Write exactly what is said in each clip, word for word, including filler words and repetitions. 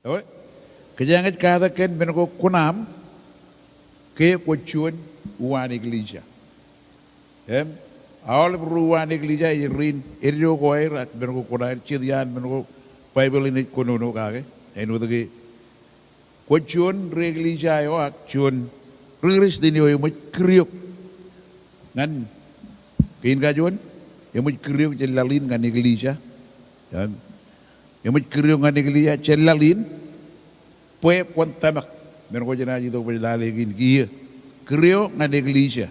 Ewe, kōjeañ ej katak kōn men ko kuṇaaṃ, ke kwōj juon uwaan eklejia. Im, aolep ri uwaan eklejia ej ri in eddo ko aer ak men ko kuṇaer, jet iaan men ko Baibōḷ in ej kōnono kake. Āinwōt ke kwōj juon ri eklejia eo ak juon ri Kristian eo eṃōj kūr eok ñan, kein kajuon, eṃōj kūr eok jān laḷ in ñan eklejia. Im, eṃōj kūr eok ñan eklejia jān laḷ in, bwe kwōn tōmak men ko jenaaj itok bwe ej lale kein kiiō. Kūr eo ñan eklejia.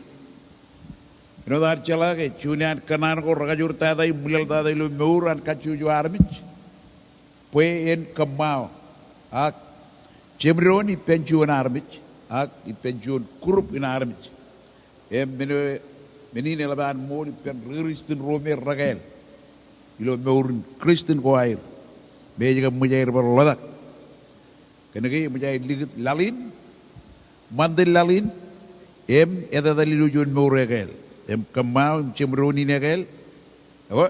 Āinwōt ad jeḷā ke juon iaan kōṇaan ko rekajoor tata im ṃwilaḷ tata ilo mour an kajjojo armej, bwe en kōṃṃao ak jeṃdoon ippān juon armej ak ippān juon group in armej. Im men, men in eḷap an ṃool ippān ri Kristian ro me rekāāl ilo mour in Kristian ko aer, me ej kab ṃōj aer bar ḷotak. Kōnke eṃōj aer likūt laḷ in, ṃantin laḷ in, im etetal ilo juon mour ekāāl. Im kōṃṃao im jeṃdoon in ekāāl, ewe,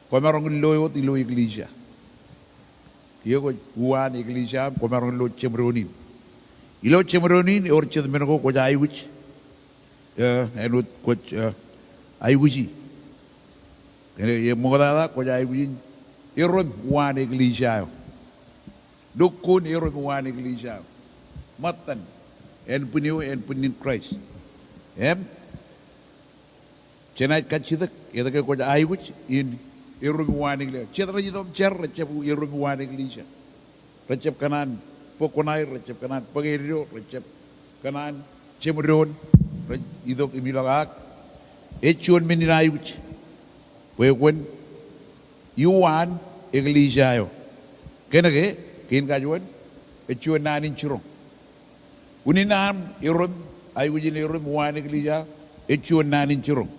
kwōmaroñ in lo wōt ilo eklejia. Kiiō kwōj uwaan eklejia im kwōmaroñ in lo jeṃdoon in. Ilo jeṃdoon in ewōr jet men ko kwōj aikuj. Eh, āinwōt kwōj, eh, aikuji. Kōnke eṃoktata kwōj aikuj in erom uwaan eklejia eo. Lukkuun erom uwaan eklejia eo. Ṃōttan ānbwin eo, ānbwinnin Kraist. Im, jenaaj kajjitōk etke kwōj aikuj in erom uwaan eklejia. Jet rej itok im jar rejjab erom uwaan eklejia. Rejjab kōṇaan bōk kuṇaer, rejjab kōṇaan bōk eddo, rejjab kōṇaan jeṃdoon, rej itok im ilọk ak ej juon men in aikuj bwe kwōn uwaan eklejia eo. Kōnke, kein kajuon, ej juon naan in jiroñ. Unin aṃ erom, aikuj in erom uwaan eklejia, ej juon naan in jiroñ.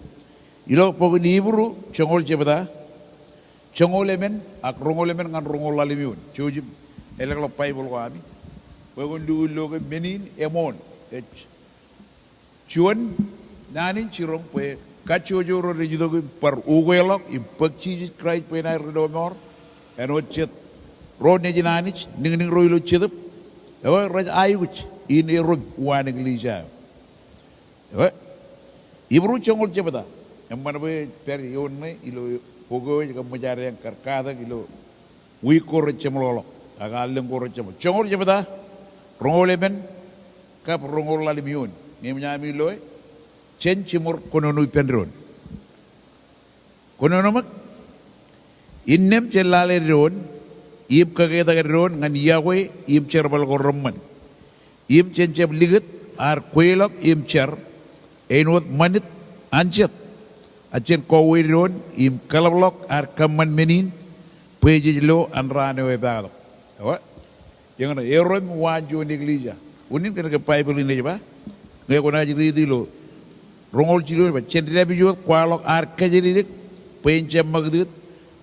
Ilo bok in Hibru joñoul jebta, joñoul emān ak roñoul emān ñan roñoul ḷalem eoon. Jouj im elōkḷọk Baibōḷ ko ami bwe kwōn lukkuun lo ke men in eṃool. Ej juon naan in jiroñ bwe kajjojo ro rej itok im bar ukeḷọk im bōk Jisōs Kraist bwe en aer Rilọmọọr, āinwōt jet ro nejin Anij, niñniñ ro ilo Jetōb, ewe, rej aikuj in erom uwaan eklejia eo. Ewe, Hibru joñoul jebta, eṃṃan bwe pād eoon ṇe ilo bok eo ej kab ṃōj ad kar katak ilo wiik ko rej jeṃḷọkḷọk ak allōñ ko rej jeṃḷọk. Joñoul jebta, roñoul emān kab roñoul ḷalem eoon. Ñe eṃōj ami loe, jen jiṃor kōnono ippān doon. Kōnono ṃōk, innām jen lale doon im kaketak doon ñan iọkwe im jerbal ko reṃṃan. Im jen jab likūt ad kweilọk im jar āinwōt ṃanit an jet. A jen kọuwe doon im kaḷapḷọk ad kōṃṃan men in bwe jej lo an raan eo epaaktok. Ewa. Eñṇe, erom uwaan juon eklejia. Unin kōnke Baibōḷ in ej ba, ñe kwōnaaj riiti ilo roñoul jilu ej ba, jen dāpij wōt kwaḷọk ad kōjatdikdik bwe en jab ṃakūtkūt,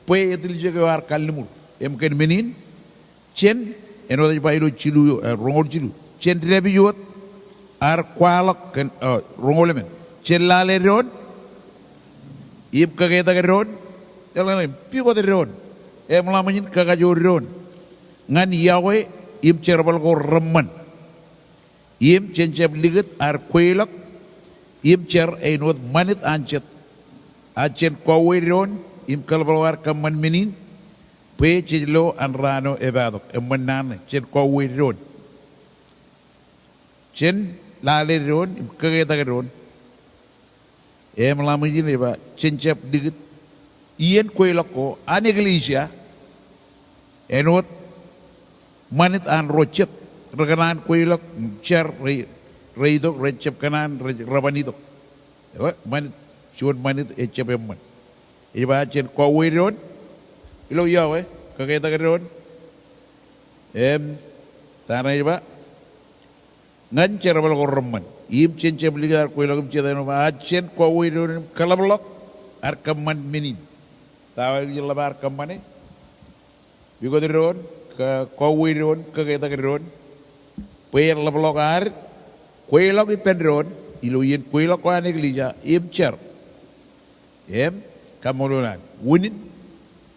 bwe etiljek eo ear kalliṃur. Im kōn men in, jen, āinwōt ej ba ilo jilu, eh, roñoul jilu, jen dāpij wōt ad kwaḷọk kōn, eh, roñoul emān. Jen lale doon im kaketak doon, eḷaññe, pukot doon, im ḷaṃōj in kakajoor doon ñan iọkwe im jerbal ko reṃṃan. Im jen jab likūt ad kweilọk im jar āinwōt ṃanit an jet. A jen kọuwe doon im kaḷapḷọk ad kōṃṃan men in bwe jej lo an raan eo epaaktok. Eṃṃan naan ṇe, jen kọuwe doon. Jen lale doon im kaketak doon. Im ḷaṃōj in ej ba, jen jab likūt iien kweilọk ko an eklejia āinwōt ṃanit an ro jet. Rekōṇaan kweilọk im jar, re, reitok, rejjab kōṇaan, re, reban itok. Ewa, ṃanit, juon ṃanit ejjab eṃṃan. Ej ba jen kọuwe doon ilo iọkwe, kaketak doon. Im ta ṇe ej ba, ñan jerbal ko reṃṃan. Im jen jab likūt ad kweilọk im jar āinwōt, a jen kọuwe doon im kaḷapḷọk ad kōṃṃan men in. Ta eo eklejia eḷap ad kōṃṃane? Pukot doon, ka, kọuwe doon, kaketak doon. Bwe en ḷapḷọk ad kweilọk ippān doon ilo iien kweilọk ko an eklejia im jar. Im kaṃṃoolol an. Unin,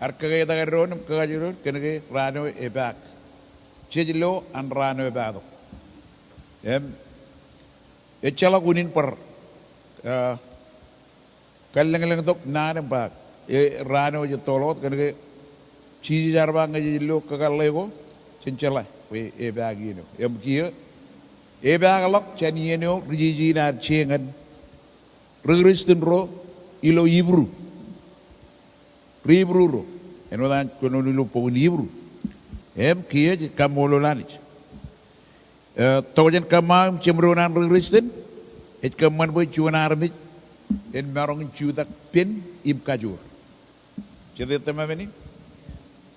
ad kaketak doon im kakajoor doon kōnke raan eo epaak. jej lo an raan eo epaaktok. Im ejjeḷọk unin bar, ah, kōḷḷōñḷōñtok naan im ba, e, raan eo jej toḷọk wōt kōnke Jisōs ear ba ñe jej lo kakōḷḷe ko, jen jeḷā bwe epaak iien eo. Im kiiō, epaakḷọk jān iien eo ri jeje in ear je ñan ri Kristian ro ilo Hibru. Ri Hibru ro. Āinwōt an kōnono ilo bok in Hibru. Im kiiō jej kaṃṃoolol Anij. E, tokjān kōṃṃao im jeṃdoon an ri Kristian, ej kōṃṃan bwe juon armej en maroñ in jutak pen im kajoor. Jete tōmame in?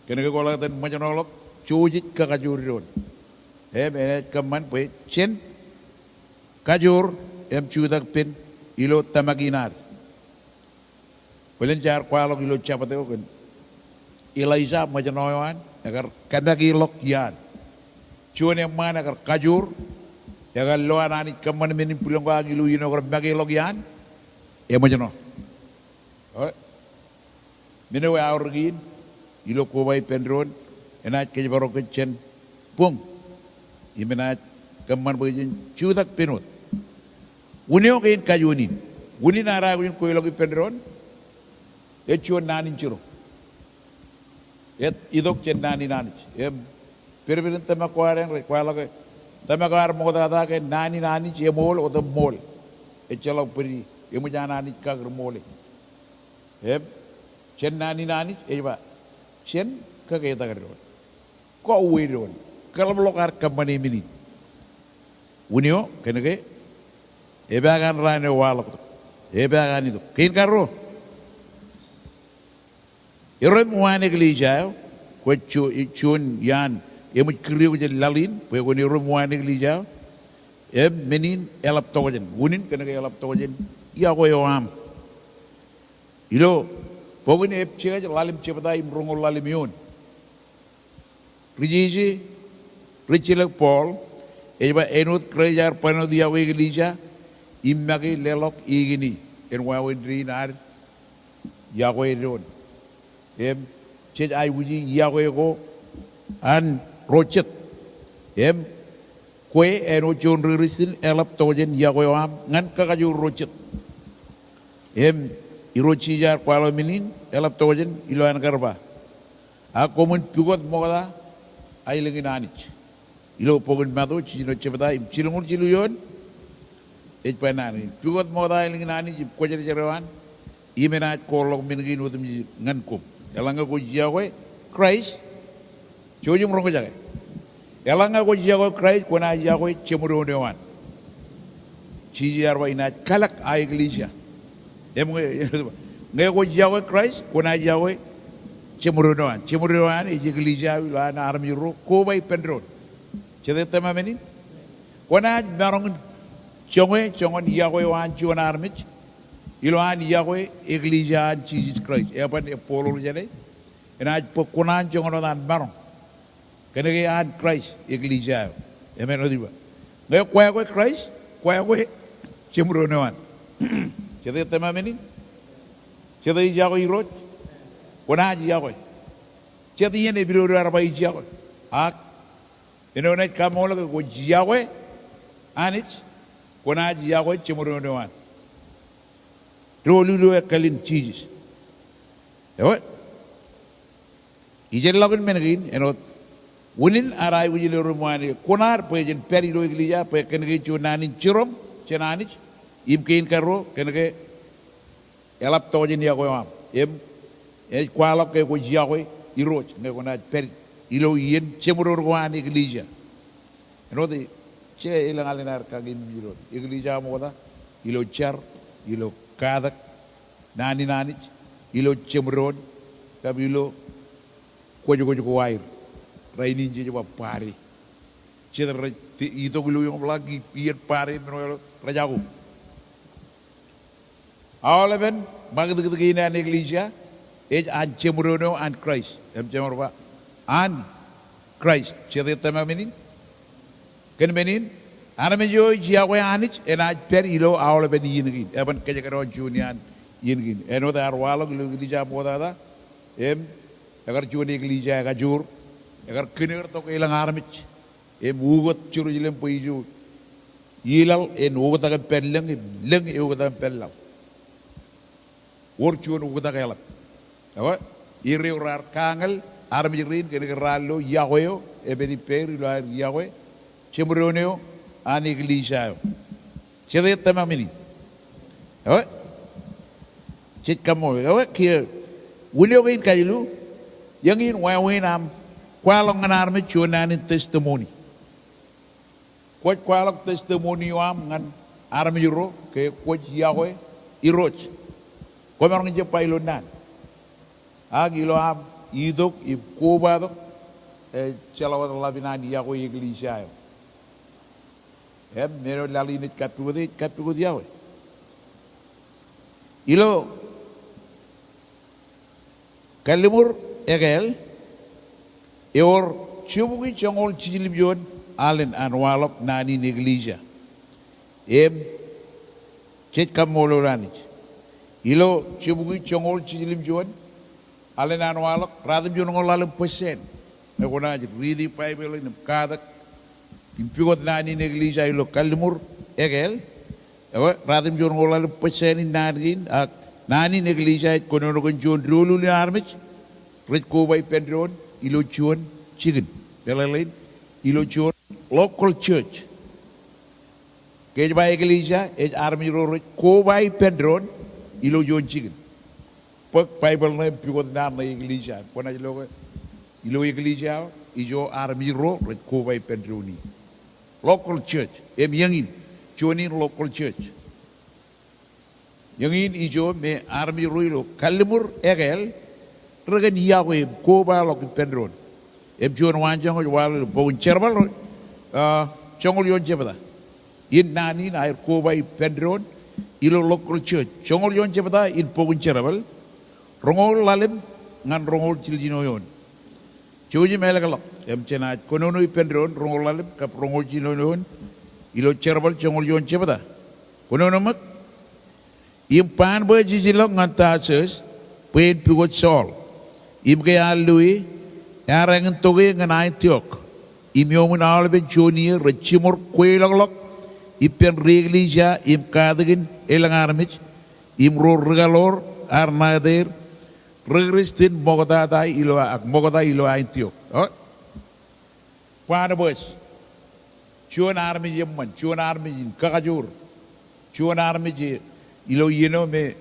Kōnke kwō ḷak etan ṃōjṇọḷọk, jojej kakajoor doon. Im enaaj kōṃṃan bwe jen kajoor im jutak pen ilo tōmak in ad. Bōlen jaar kwaḷọk ilo jabōt eo kōn Elaija ṃōjṇọ eo an, ekar kōmākeḷọk iaan. Juon eṃṃaan ekar kajoor, ekar lo an Anij kōṃṃan men in bwilōñkake ilo iien eo ekar mākeḷọk iaan, eṃōjṇọ. O, men eo eaorōk in, ilo koba ippān doon, enaaj kōjparok kōj jān buñ. Im enaaj kōṃṃan bwe jen jutak pen wōt. Wūn eo kein kajuon in. Wūn in ear aikuj in kweilọk ippān doon. Ej juon naan in jiroñ. Ej itok jān naan in Anij. Im pedped in tōmak ko ad eṇ rej kwaḷọk ke tōmak ko ad ṃoktata ke naan in Anij eṃool otemṃool. Ejjeḷọk bōd ie. Eṃōj an Anij kak ri ṃool e. Im jān naan in Anij ej ba, jen kōketak doon. Kọuwe doon. Kōḷapḷọk ad kōṃṃane men in. Wūn eo, kōnke epaak an raan eo waḷọktok. Epaak an itok. Kein karuo. Erom waan eklejia eo, kwōj juon iaan eṃōj kūr eok jān laḷ in, bwe kwōn erom waan eklejia eo, im men in eḷap tokjān. Wūn in kōnke eḷap tokjān yokwe eo aṃ. Ilo bok in Epesōs ḷalem jebta im roñoul ḷalem eoon. Ri jeje, rijjelōk Paul, ej ba āinwōt Kraist ear ban wōt yokwe eklejia, im make leḷọk e kōn e, en wāween dein ad yokwe doon. Im jej aikuji yokwe ko an ro jet. Im kwe āinwōt juon ri Kristian eḷap tokjān yokwe eo aṃ ñan kakajoor ro jet. Im Irooj Jisōs ear kwaḷọk men in eḷap tokjān ilo an kar ba, ak koṃwin pukot ṃokta aelōñ in Anij. Ilo bok in Matu jiljino jebta im jilñuul jilu eoon, ej ba naan in, pukot ṃokta aelōñ in Anij im kwōjarjar eo an, im enaaj koorḷọk men kein otemjej ñan koṃ. Eḷaññe kwōj yokwe Kraist, jouj im roñjake. Eḷaññe kwōj yokwe Kraist, kwōnaaj yokwe jeṃdoon eo an. Jisōs ear ba inaaj kalōk aō eklejia. Im ñe, ñe kwōj yokwe Kraist, kwōnaaj yokwe jeṃdoon eo an. Jeṃdoon eo an ej eklejia eo ilo an armej ro koba ippān doon. Jete tōmame in? Kwōnaaj maroñ in joñe joñan yokwe eo an juon armej ilo an yokwe eklejia an Jisōs Kraist. Eban epolol jāne. Enaaj bōk kuṇaan joñan wōt an maroñ. Kōnke an Kraist eklejia eo. Amen. Ej ba, ñe kwō yokwe Kraist, kwō yokwe jeṃdoon eo an. Jete tōmame in? Jete ij yokwe Irooj? Kwōnaaj yokwe. Jet iien epidodo ear ba ij yokwe. Ak āinwōt eo enaaj kaṃṃoolol ke kwōj yokwe Anij, kwōnaaj yokwe jeṃdoon eo an. Doulul eo ekkāāl in Jisōs. Ewe. Ij ḷọk in men kein, āinwōt wūn in ear aikuj in erom waan e, kuṇaad bwe jen pād ilo eklejia, bwe kōnke juon naan in jiroñ jān Anij, im kein karuo, kōnke eḷap tokjān yokwe eo aṃ. Im ej kwaḷọk ke kwōj yokwe Irooj, ñe kwōnaaj pād ilo iien jeṃdoon ko an eklejia. Āinwōt e, je elōñ alen ad kaki im ilo eklejia ṃokta, ilo jar, ilo katak, naan in Anij, ilo jeṃdoon, kab ilo kwōjkwōj ko aer. Rainin jej ba party. Jet rej itok ilo eoon ḷọk iien party men eo rej jako. Aolepen ṃakūtkūt kein an eklejia, ej an jeṃdoon eo an Kraist. Im jeṃdoon ba, an Kraist, jete tōmame in? Kōn men in, armej eo ej yokwe Anij, enaaj pād ilo aolepen iien kein. Eban kōjekdọọn juon iaan iien kein. Āinwōt ear waḷọk ilo eklejia ṃoktata, im ekar juon eklejia ekajoor, Ekar kōn er tok elōñ armej im ukōt Jerusalem bwe ijo ilaḷ en oktak im pād lōñ im lōñ eoktak im pād laḷ. Wōr juon oktak eḷap. Ekwe, er eo raar kañal armej rein kōnke raar lo yokwe eo epād ippāer ilo aer yokwe jeṃdoon eo an eklejia eo. Jete tōmak men in? Ekwe, jej kaṃṃoolol. Ekwe, kiiō, wūn eo kein kajilu, eñin wāween aṃ kwaḷọk ñan armej juon naan in testimony. Kwōj kwaḷọk testimony eo aṃ ñan armej ro ke kwōj yokwe Irooj. Kwōmaroñ jab ba ilo naan. Ak ilo aṃ itok im kobatok, ej jeḷā wōt ḷap in an yokwe eklejia eo. Im men eo laḷ in ej kappukot, ej kappukot yokwe. Ilo Kalliṃur ekāāl, ewōr jibukwi joñoul jiljilimjuon alen an waḷọk naan in eklejia. Im jej kaṃṃoolol Anij. Ilo jibukwi joñoul jiljilimjuon alen an waḷọk, ratimjuon ñoul ḷalem percent eo kwōnaaj riiti Baibōḷ in im katak im pukot naan in eklejia ilo Kalliṃur ekāāl. Ekwe, ratimjuon ñoul ḷalem percent in naan kein, ak naan in eklejia ej kōnono kōn juon doulul in armej rej koba ippān doon ilo juon jikin. Meḷeḷein, ilo juon local church. Ke ej ba eklejia, ej armej ro rej koba ippān doon ilo juon jikin. Bōk Baibōḷ ṇe im pukot naan ṇe eklejia. Kwōnaaj lo ke ilo eklejia eo, ijo armej ro rej koba ippān doon ie. Local church. Im eñin, juon in local church. Eñin ijo me armej ro ilo Kalliṃur ekāāl rekōn yokwe im kobaḷọk ippān doon. Im juon waanjoñak ej waḷọk ilo bok in Jerbal ro, ah, joñoul juon jebta. In naan in aer koba ippān doon ilo local church. Joñoul juon jebta in bok in Jerbal, roñoul ḷalem ñan roñoul jiljino eoon. Jouj im ālōkḷọk, im jenaaj kōnono ippān doon roñoul ḷalem kab roñoul jiljino eoon ilo Jerbal joñoul juon jebta. Kōnono ṃōk. Im Banabas ej ilọk ñan Tarsus bwe en pukot Saul. Im ke ear lo e, ear āñintok e ñan Antiok. Im iuṃwin aolepen juon iiō rej jiṃor kweilọkḷọk ippān ri eklejia im katakin elōñ armej, im ro rikaḷoor ear ṇaeteer ri-Kristian ṃoktata ilo, ak ṃokta ilo Antiok. O? Banabas, juon armej eṃṃan, juon armej in kakajoor, juon armej ilo iien eo me,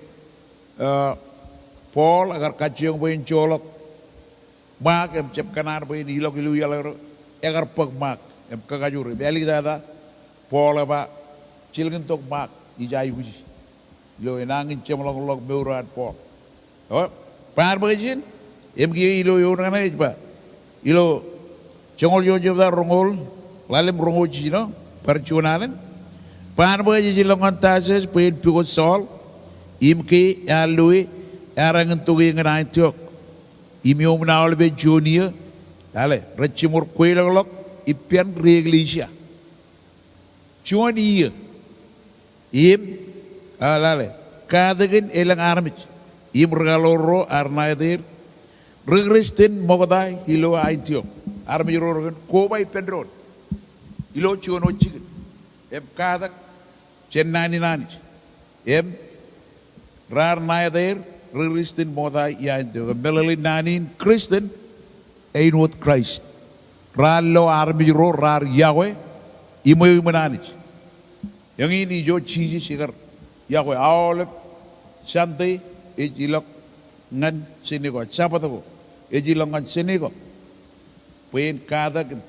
eh, Paul ekar kajjioñ bwe en joḷọk ṃaak im jab kōṇaan bwe en ilọk ilo iaḷ eo, ekar bōk ṃaak im kakajoor im āliktata Paul e ba, jilkintok ṃaak, ij aikuji. Ilo enañin jeṃḷọkḷọk mour an Paul. O, Banabas in, im kiiō ilo eoon kaṇe ej ba, ilo joñoul juon jebta roñoul ḷalem roñoul jiljino, bar juon alen. Banabas ej ilọk ñan Tarsus bwe en pukot Saul, im ke ear lo e, ear āñintok e ñan Antiok. Im iuṃwin aolepen juon iiō, lale, rej jiṃor kweilọkḷọk ippān ri eklejia. Juon iiō. Im, a, lale, katakin elōñ armej, im rikaḷoor ro ear ṇaeteer ri-Kristian ṃokta ilo Antiok. Armej ro rekōn koba ippān doon ilo juon wōt jikin im katak jān naan in Anij. Im raar ṇaeteer ri-Kristian ṃokta ilo Antiok. Im meḷeḷein naan in Kristian, āinwōt Kraist. Raar lo armej ro raar yokwe iṃweo iṃōn Anij. Eñin ijo Jisōs ekar yokwe aolep Sunday ej ilọk ñan synagogue, Sabbath ko ej ilọk ñan synagogue bwe en katak im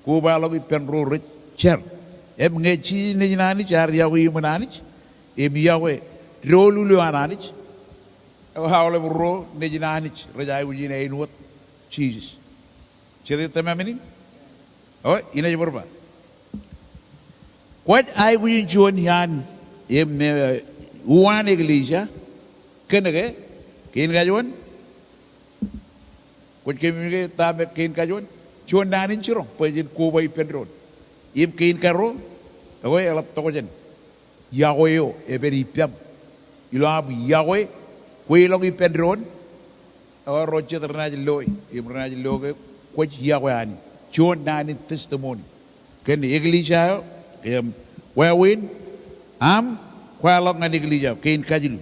kobaḷọk ippān ro rej jar. Im ñe Jisōs Nejin Anij ear yokwe iṃōn Anij im yokwe doulul eo an Anij, aolep ro nejin Anij rej aikuj in āinwōt Jisōs. Jete tōmak men in? O, inaaj bar ba, kwōj aikuj in juon iaan im, eh, uwaan eklejia kōnke kein kajuon, kwōj keememej ke ta me kein kajuon? Juon naan in jiroñ bwe jen koba ippān doon. Im kein karuo, ekwe eḷap tokjān yokwe eo epād ippaṃ. Ilo aṃ yokwe kweilọk ippān doon, ekwe ro jet renaaj loe, im renaaj lo ke kwōj yokwe Anij. Juon naan in testimony kōn eklejia eo im wāween aṃ kwaḷọk ñan eklejia eo kein kajilu.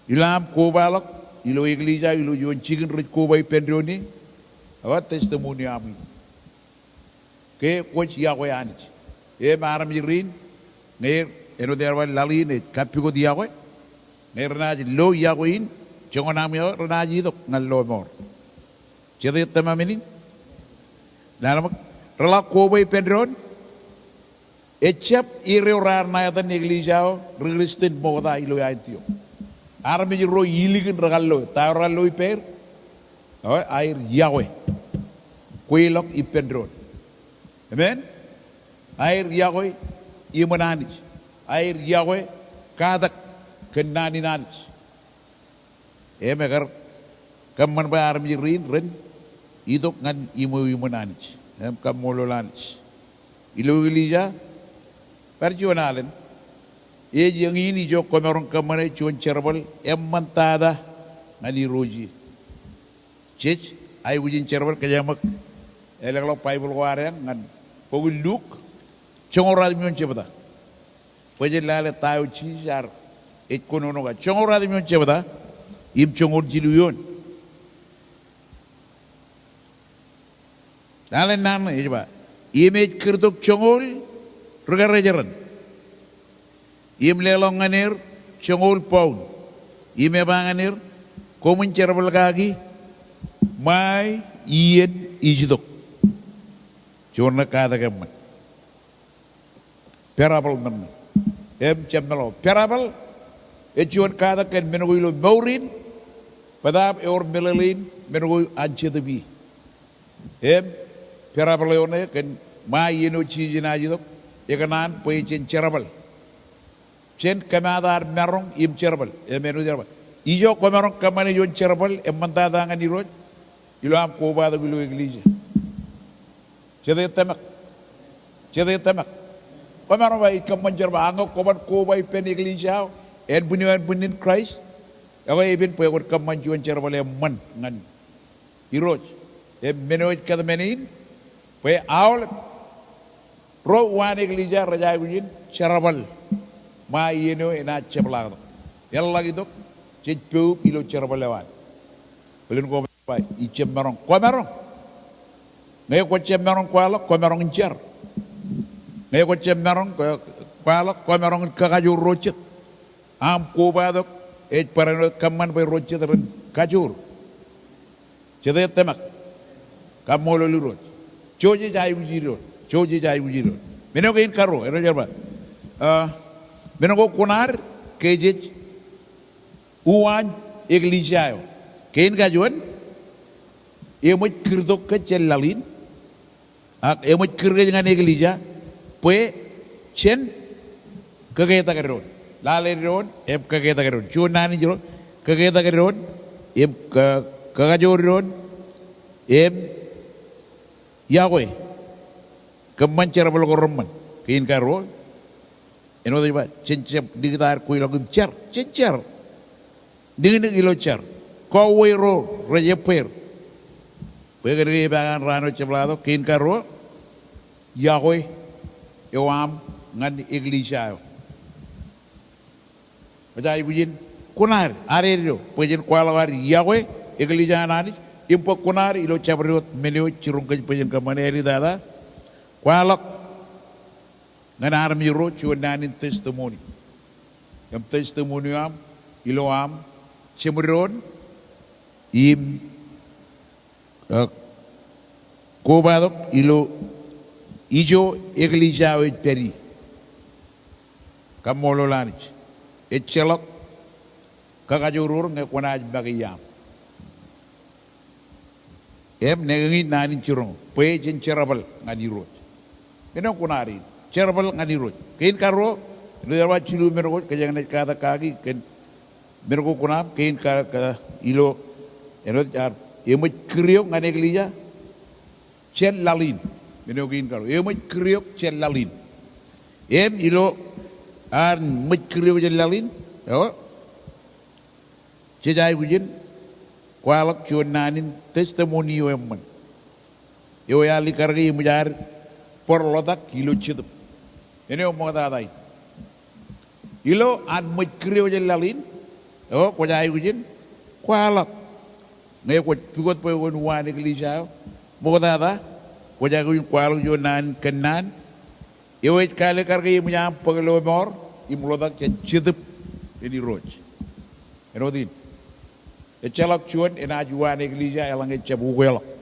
Ilo aṃ kobaḷọk ilo eklejia eo, ilo juon jikin rej koba ippān doon in, ak testimony eo aṃ in ke kwōj yokwe Anij. Im armej rein, ñe āinwōt ear ba laḷ in ej kappukot yokwe, ñe renaaj lo yokwe in, joñan aṃ yokwe renaaj itok ñan lọmọọr. Jete tōmak men in? Lale ṃōk, reḷak koba ippān doon, ejjab er eo raar ṇa etan eklejia eo ri Kristian ṃokta ilo Antiok. Armej ro ilikin rekar lo, ta eo raar lo ippāer? Eo, aer yokwe. Kweilọk ippān doon. Amen. Aer yokwe iṃōn Anij. Aer yokwe katak kōn naan in Anij. Im ekar kōṃṃan bwe armej rein ren itok ñan iṃweo iṃōn Anij. Im kaṃṃoolol Anij. Ilo eklejia, bar juon alen, ej eñin ijo kwōmaroñ kōṃṃane juon jerbal eṃṃantata ñan Irooj e. Jej aikuj in jerbal, kōjeañ ṃōk elōkḷọk Baibōḷ ko ad ñan bok in Luk, joñoul ruatimjuon jebta. Bwe jen lale ta eo Jisōs ear ej kōnono kake. Joñoul ruatimjuon jebta im joñoul jilu eoon. Lale naan ṇe ej ba, im ej kūrtok joñoul ri karejeran im leḷọk ñan er joñoul poun im eba ñan er, koṃwin jerbal kaki ṃae iien ij itok. Juon ṇe katak eṃṃan. Parable men ṇe. Im jab meḷọkḷọk. Parable ej juon katak kōn men ko ilo mour in, bōtaab ewōr meḷeḷein men ko an Jetōb e. Im parable eo ṇe kōn ṃae iien eo Jisōs enaaj itok, ekōṇaan bwe jen jerbal. Jen kōmaat ad maroñ im jerbal. Im āinwōt ear ba, ijo kwōmaroñ kōṃṃane juon jerbal eṃṃantata ñan Irooj ilo aṃ kobatok ilo eklejia. Jete tōmak? Jete tōmak? Kwōmaroñ ba ij kōṃṃan jerbal, ak ñe kwōban koba ippān eklejia eo, ānbwin eo, ānbwinnin Kraist, ekwe epen bwe kwōn kōṃṃan juon jerbal eṃṃan ñan Irooj. Im men eo ej kōtmāne in, bwe aolep ro uwaan eklejia rej aikuj in jerbal ṃae iien eo enaaj jepḷaaktok. Eḷḷak itok, jej poub ilo jerbal eo an. Bōlen ko ba, ij jab maroñ. Kwōmaroñ. Ñe kwōj jab maroñ kwaḷọk, kwōmaroñ in jar. Ñe kwōj jab maroñ, kwō, kwaḷọk, kwōmaroñ in kakajoor ro jet. Aṃ kobatok ej barāinwōt kōṃṃan bwe ro jet ren kajoor. Jete tōmak? Kaṃṃoolol Irooj. Jouj ej aikuj in doon. Jouj ej aikuj in doon. Men eo kein karuo, āinwōt ej ba, ah, men ko kuṇaad ke jej uwaan eklejia eo. Kein kajuon, eṃōj kūrtok kōj jān laḷ in, ak eṃōj kūr kōj ñan eklejia bwe jen kōketak doon. Lale doon im kōketak doon. Juon naan in jiroñ, kōketak doon im kō, kōkajoor doon im yokwe. Kōṃṃan jerbal ko reṃṃan. Kein karuo, āinwōt ej ba, jen jab likūt ad kweilọk im jar. Jen jar. Niknik ilo jar. Kọuwe ro rej ebbeer. Bwe kōnke epaak an raan eo jepḷaaktok. Kein karuo, yokwe eo aṃ ñan eklejia eo. Kwōj aikuj in kuṇaad, ad eddo, bwe jen kwaḷọk ad yokwe eklejia an Anij, im bwe kuṇaad ilo jabdewōt men eo ej jiroñ kōj bwe jen kōṃṃane. Āliktata, kwaḷọk ñan armej ro juon naan in testimony. Im testimony eo aṃ, ilo aṃ jeṃdoon im, eh, kobatok ilo ijo eklejia eo ej pād ie. Kaṃṃoolol Anij. Ejjeḷọk kakajoor ro ñe kwōnaaj make iaam. Im ñe eñin naan in jiroñ, bwe jen jerbal ñan Irooj. Men eo kuṇaad in, jerbal ñan Irooj. Kein karuo, āinwōt ej ba jilu men ko kōjeañ naaj katak kaki kōn men ko kuṇaaṃ, kein ka, ka, ilo, āinwōt ej ba, eṃōj kūr eok ñan eklejia jān laḷ in. Men eo kein karuo, eṃōj kūr eok jān laḷ in. Im ilo ad ṃōj kūr eok jān laḷ in, eo, jej aikuj in kwaḷọk juon naan in testimony eo eṃṃan. Eo ear likar ke eṃōj ad bar ḷotak ilo Jetōb. Āinwōt ṃoktata in. Ilo an ṃōj kūr eo jān laḷ in, eo kwōj aikuj in kwaḷọk. Ñe kwōj pukot bwe kwōn uwaan eklejia eo, ṃoktata, kwōj aikuj in kwaḷọk juon naan kōnnaan. Eo ej kaalikkar ke eṃōj aṃ bōk lọmọọr im ḷotak jān Jetōb in Irooj. Āinwōt in. Ejjeḷọk juon enaaj uwaan eklejia eḷaññe ejjab ukeḷọk.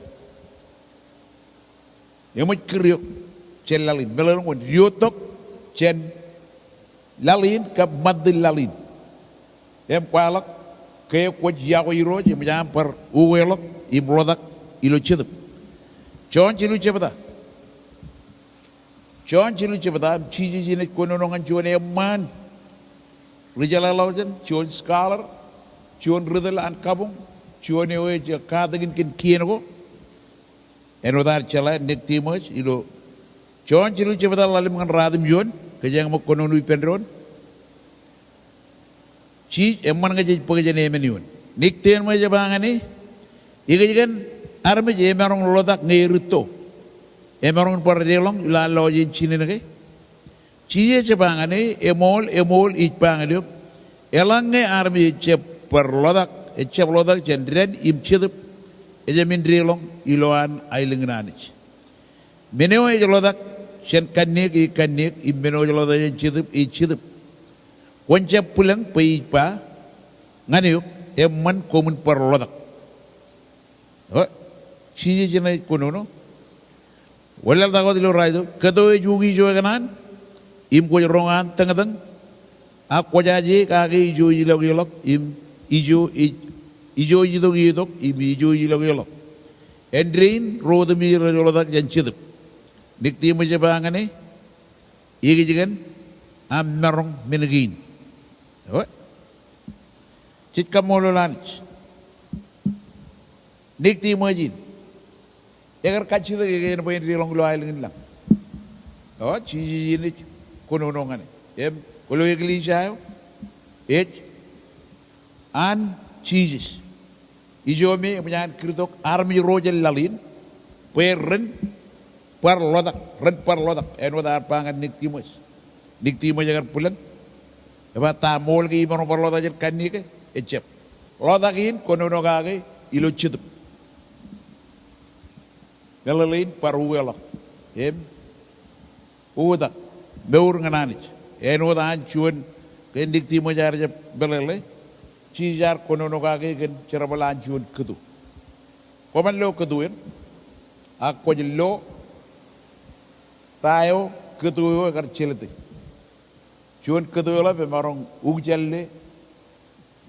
Eṃōj kūr eo jān laḷ in. Meḷeḷein kwōn diwōjtok jān laḷ in kab ṃantin laḷ in. Im kwaḷọk ke kwōj yokwe Irooj, eṃōj aṃ bar ukeḷọk im ḷotak ilo Jetōb. Jon jilu jebta. Jon jilu jebta, im Jisōs in ej kōnono ñan juon eṃṃaan ri jeḷāḷọkjeṇ, juon scholar, juon ri tōl an kabuñ, juon eo ej katakin kōn kien ko. Āinwōt ad jeḷā Nikodimōs ilo Jon jilu jebta, ḷalem ñan ratimjuon, kōjeañ ṃōk kōnono ippān doon. Jisōs eṃṃan ñe jej bōk jān emān eoon. Nikodimōs ej ba ñan e, ikōjkan armej emaroñ ḷotak ñe erūtto? Emaroñ in bar deḷọñ ilo an lọjien jinen ke? Jisōs ej ba ñan e, eṃool, eṃool, ij ba ñan eok, eḷaññe armej ejjab bar ḷotak, ejjab ḷotak jān dān im Jetōb, ejāmin deḷọñ ilo an aelōñ in Anij. Men eo ej ḷotak jān kanniōk ej kanniōk, im men eo ej ḷotak jān Jetōb ej Jetōb. Kwōn jab bwilōñ bwe ij ba ñan eok, eṃṃan koṃwin bar ḷotak. Eo, Jisōs in ej kōnono. Wōnlaḷtak wōt ilo ralitōk, kōto ej ukiijo ekōṇaan, im kwōj roñ an tōñtōñ, ak kwōjaje kake ijo ej ilọk eḷọk, im ijo ej, ijo ej itok etok, im ijo ej ilọk eḷọk. Āindein ro otemjej rej ḷotak jān Jetōb. Nikodimōs ej ba ñan e, ikōjkan aṃ maroñ men kein? Eo. Jej kaṃṃoolol Anij. Nikodimōs in, ekar kajjitōk ekōjkan bwe en deḷọñ ilo aelōñ in lañ. Eo, Jisōs in ej kōnono ñan e. Im kwōlo eklejia eo ej an Jisōs. Ijo me eṃōj an kūrtok armej ro jān laḷ in bwe ren bar ḷotak, ren bar ḷotak, āinwōt ear ba ñan Nikodimōs. Nikodimōs ekar bwilōñ. Ej ba, ta ṃool ke imaroñ bar ḷotak jān kanniōk ke? Ejjab. Ḷotak in kōnono kake ilo Jetōb. Meḷeḷein bar ukeḷọk im oktak, mour ñan Anij. Āinwōt an juon, ke Nikodimōs ear jab meḷeḷe, Jisōs ear kōnono kake kōn jerbal an juon kōto. Kwōban lo kōto in, ak kwōj lo ta eo kōto eo ekar jelōte. Juon kōto eḷap emaroñ ukjale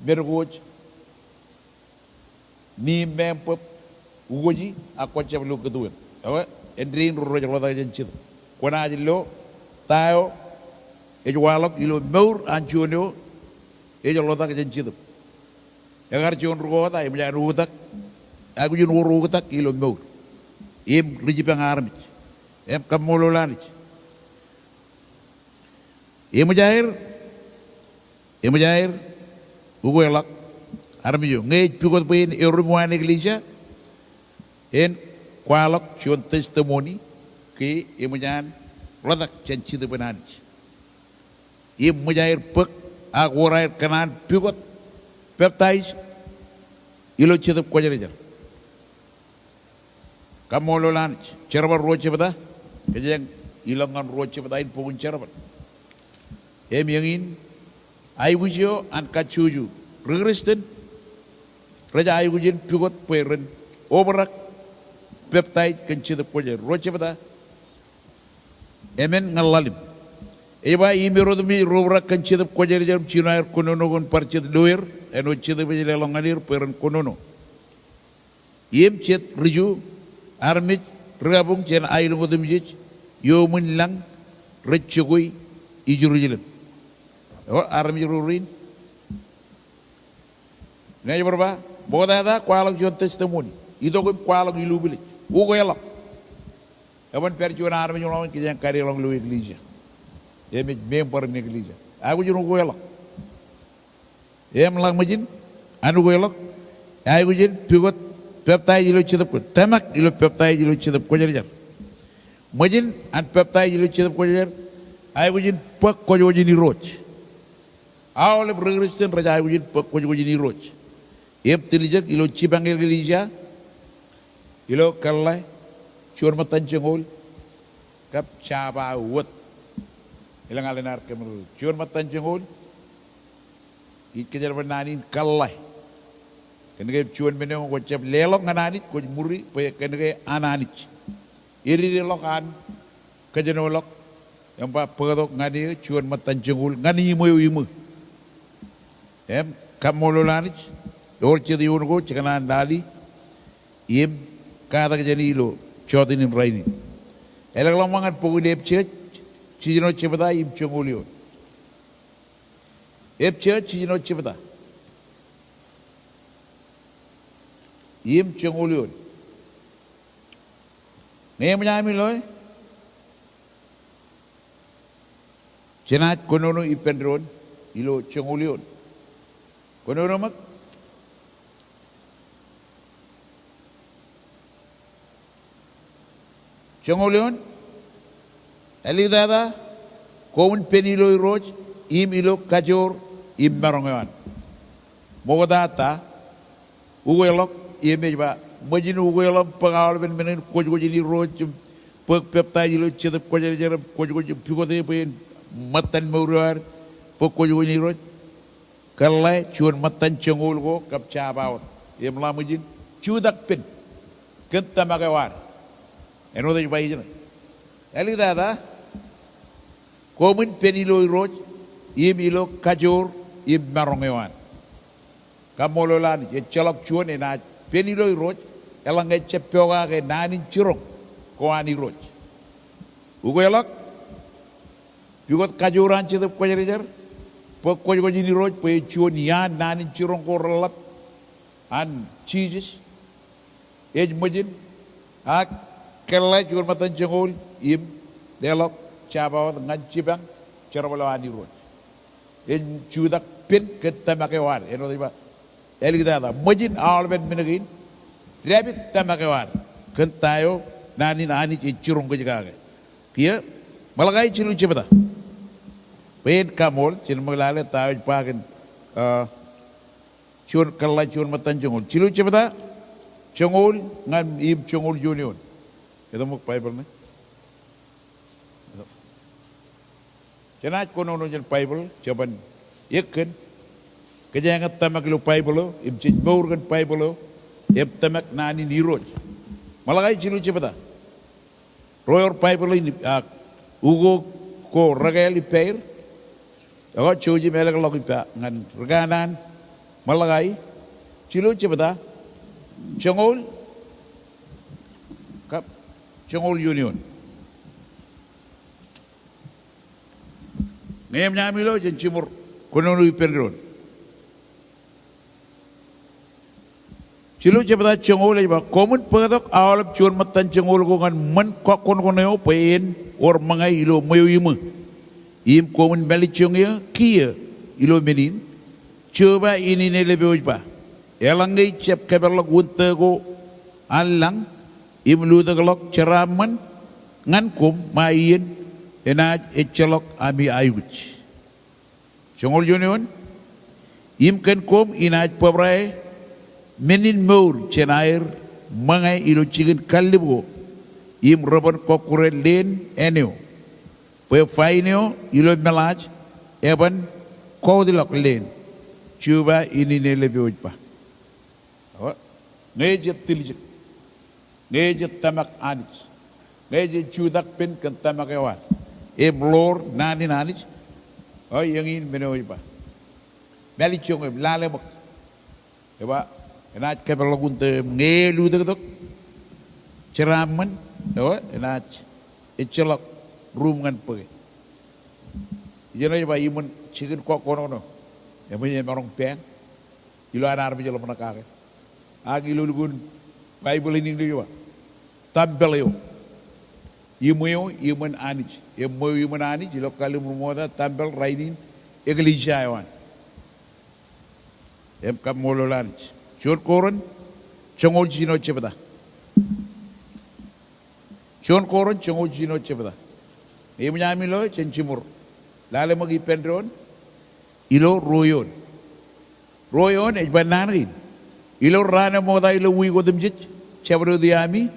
men ko ej niim meembweb, ukoji, ak kwōj jab lo kōto in. Ewe, āindein ro rej ḷotak jān Jetōb. Kwōnaaj lo ta eo ej waḷọk ilo mour an juon eo ej ḷotak jān Jetōb. Ekar juon rūkọọta, eṃōj an oktak, aikuj in wōr oktak ilo mour im ri jipañ armej. Im kaṃṃoolol Anij. Eṃōj aer, eṃōj aer ukeḷọk armej eo. Ñe ej pukot bwe en erom uwaan eklejia, en kwaḷọk juon testimony ke eṃōj an ḷotak jān Jetōb in Anij. Im ṃōj aer bōk ak wōr aer kōṇaan pukot, peptaij ilo Jetōb Kwōjarjar. Kaṃṃoolol Anij. Jerbal ruo jebta, kōjeañ ilọk ñan ruo jebta in bok in Jerbal. Im eñin, aikuj eo an kajjojo ri Kristian rej aikuj in pukot bwe ren obrak peptaij kōn Jetōb Kwōjarjar. Ruo jebta, emān ñan ḷalem. Ej ba, im er otemjej ri obrak kōn Jetōb Kwōjarjar im jino aer kōnono kōn bar jet lo er, āinwōt Jetōb ej leḷọk ñan er bwe ren kōnono. Im jet ri Ju armej ri kabuñ jān aelōñ otemjej iuṃwin lañ rej jokwe i Jerusalem. Eo, armej ro rein. Ñe ej bar ba, ṃoktata kwaḷọk juon testimony. Itok im kwaḷọk ilo village. Ukeḷọk. Eban pād juon armej ḷọk in kōjeañ kadeḷọñ ilo eklejia. Im ej member in eklejia. Aikuj in ukeḷọk. Im ḷak ṃōj in, an ukeḷọk, aikuj in pukot Peptaij ilo Jetōb Kwōjarjar. Tōmak ilo peptaij ilo Jetōb Kwōjarjar. Ṃōjin an peptaij ilo Jetōb Kwōjarjar, aikuj in bōk kwōjkwōj in Irooj. Aolep ri Kristian rej aikuj in bōk kwōjkwōj in Irooj. Im tiljek ilo jipañ eklejia, ilo kōḷḷā, juon ṃōttan joñoul, kab jabawōt. Elōñ alen ad kōmro juon ṃōttan joñoul, ij kōjerbal naan in kōḷḷā. Kōnke juon men eo kwōj jab leḷọk ñan Anij, kwōj ṃuri bwe kōnke an Anij. Ededeḷọk an kōjenolọk im ba bōktok ñan eō juon ṃōttan joñoul ñan iṃweo iṃō. Im kaṃṃoolol Anij, ewōr jet eoon ko jekōṇaan lale im katak jāne ilo jota in rainin. Ālōkḷọk ṃōk ñan bok in Epesōs, jiljino jebta im joñoul eoon. Epesōs jiljino jebta im joñoul eoon. Ñe eṃōj ami loe, jenaaj kōnono ippān doon ilo joñoul eoon. Kōnono ṃōk. Joñoul eoon, āliktata, koṃwin pen ilo Irooj im ilo kajoor im maroñ eo an. Ṃoktata, ukeḷọk, im ej ba, ṃōjin ukeḷọk im bōk aolepen men in kwōjkwōj in Irooj im bōk peptaij ilo Jetōb Kwōjarjar im kwōjkwōj im pukot e bwe en ṃōttan mour eo ad bōk kwōjkwōj in Irooj. Kōḷḷā juon ṃōttan joñoul ko kab jabawōt. Im ḷaṃōj in jutak pen kōn tōmak eo ad. Āinwōt ej ba ijin. Āliktata, koṃwin pen ilo Irooj im ilo kajoor im maroñ eo an. Kaṃṃoolol Anij, ejjeḷọk juon enaaj pen ilo Irooj, eḷaññe ejjab pokake naan in jiroñ ko an Irooj. Ukeḷọk, pukot kajoor an Jetōb Kwōjarjar, bōk kwōjkwōj in Irooj bwe ej juon iaan naan in jiroñ ko reḷap an Jisōs, ej ṃōjin, ak kōḷḷā juon ṃōttan joñoul im leḷọk jabawōt ñan jipañ jerbal eo an Irooj. Ej jutak pen kōn tōmak eo ad, āinwōt ej ba, āliktata, ṃōjin aolepen men kein, dāpid tōmak eo ad kōn ta eo naan in Anij ej jiroñ kōj kake. Kiiō, Malakai jilu jebta. Bwe en kaṃool, jen ṃōk lale ta eo ej ba kōn, ah, juon, kōḷḷā juon ṃōttan joñoul. Jilu jebta, joñoul ñan im joñoul juon eoon. Etōṃōk Baibōḷ ṇe. Jenaaj kōnono jān Baibōḷ, jeban ekkōn. Kōjeañ tōmak ilo Baibōḷ eo, im jej mour kōn Baibōḷ eo, im tōmak naan in Irooj. Malakai jilu jebta. Ro ewōr Baibōḷ in, ah, ukok ko rekāāl ippāer. Ekwe jouj im ālōkḷọk ippa ñan ri kanaan. Malakai jilu jebta, joñoul, kab joñoul juon eoon. Ñe eṃōj ami lo, jen jiṃor kōnono ippān doon. Jilu jebta joñoul ej ba, koṃwin bōktok aolep juon ṃōttan joñoul ko ñan ṃōn kọkkọṇkọṇ eo bwe en wōr ṃōñā ilo ṃweo iṃō. Im koṃwin mālejjoñ eō kiiō ilo men in, Jeova in inelep eo ej ba. Eḷaññe ij jab kōpeḷḷọk wūntō ko an lañ im lutōkḷọk jeraaṃṃan ñan koṃ, ṃae iien enaaj ejjeḷọk ami aikuj. Joñoul juon eoon, im kōn koṃ inaaj bōbrae men in mour jān aer ṃōñā ilo jikin kallib ko, im reban kọkkure leen āne eo. Bwe fain eo ilo meḷaaj eban kọọtilọk leen, Jeova in inelep eo ej ba. Ñe ej tiljek, ñe ej tōmak Anij, ñe ej jutak pen kōn tōmak eo ad im ḷoor naan in Anij, o, eñin men eo ej ba. Mālejjoñ im lale ṃōk. Ej ba, enaaj kōpeḷḷọk wūntō im ñe elutōktok jeraaṃṃan, o, enaaj ejjeḷọk ruuṃ ñan bōke. Ijeṇe ej ba iṃōn jikin kọkkọṇkọṇ eo eṃōj emaroñ pāāñ ilo an armej eḷap ṇe kake. Ak ilo lukkuun Baibōḷ in English ej ba, tempeḷ eo. Iṃweo iṃōn Anij. Im ṃweo iṃōn Anij ilo kalliṃur ṃokta, tempeḷ rainin eklejia eo an. Im kaṃṃoolol Anij. Juon Korint Joñoul jiljino jebta. Juon Korint joñoul jiljino jebta. Eṃōj ami lo jān jiṃor. Lale ṃōk ippān doon ilo ruo eoon. Ruo eoon ej ba naan kein. Ilo raan eo ṃokta ilo wiik otemjej, jabdewōt iaami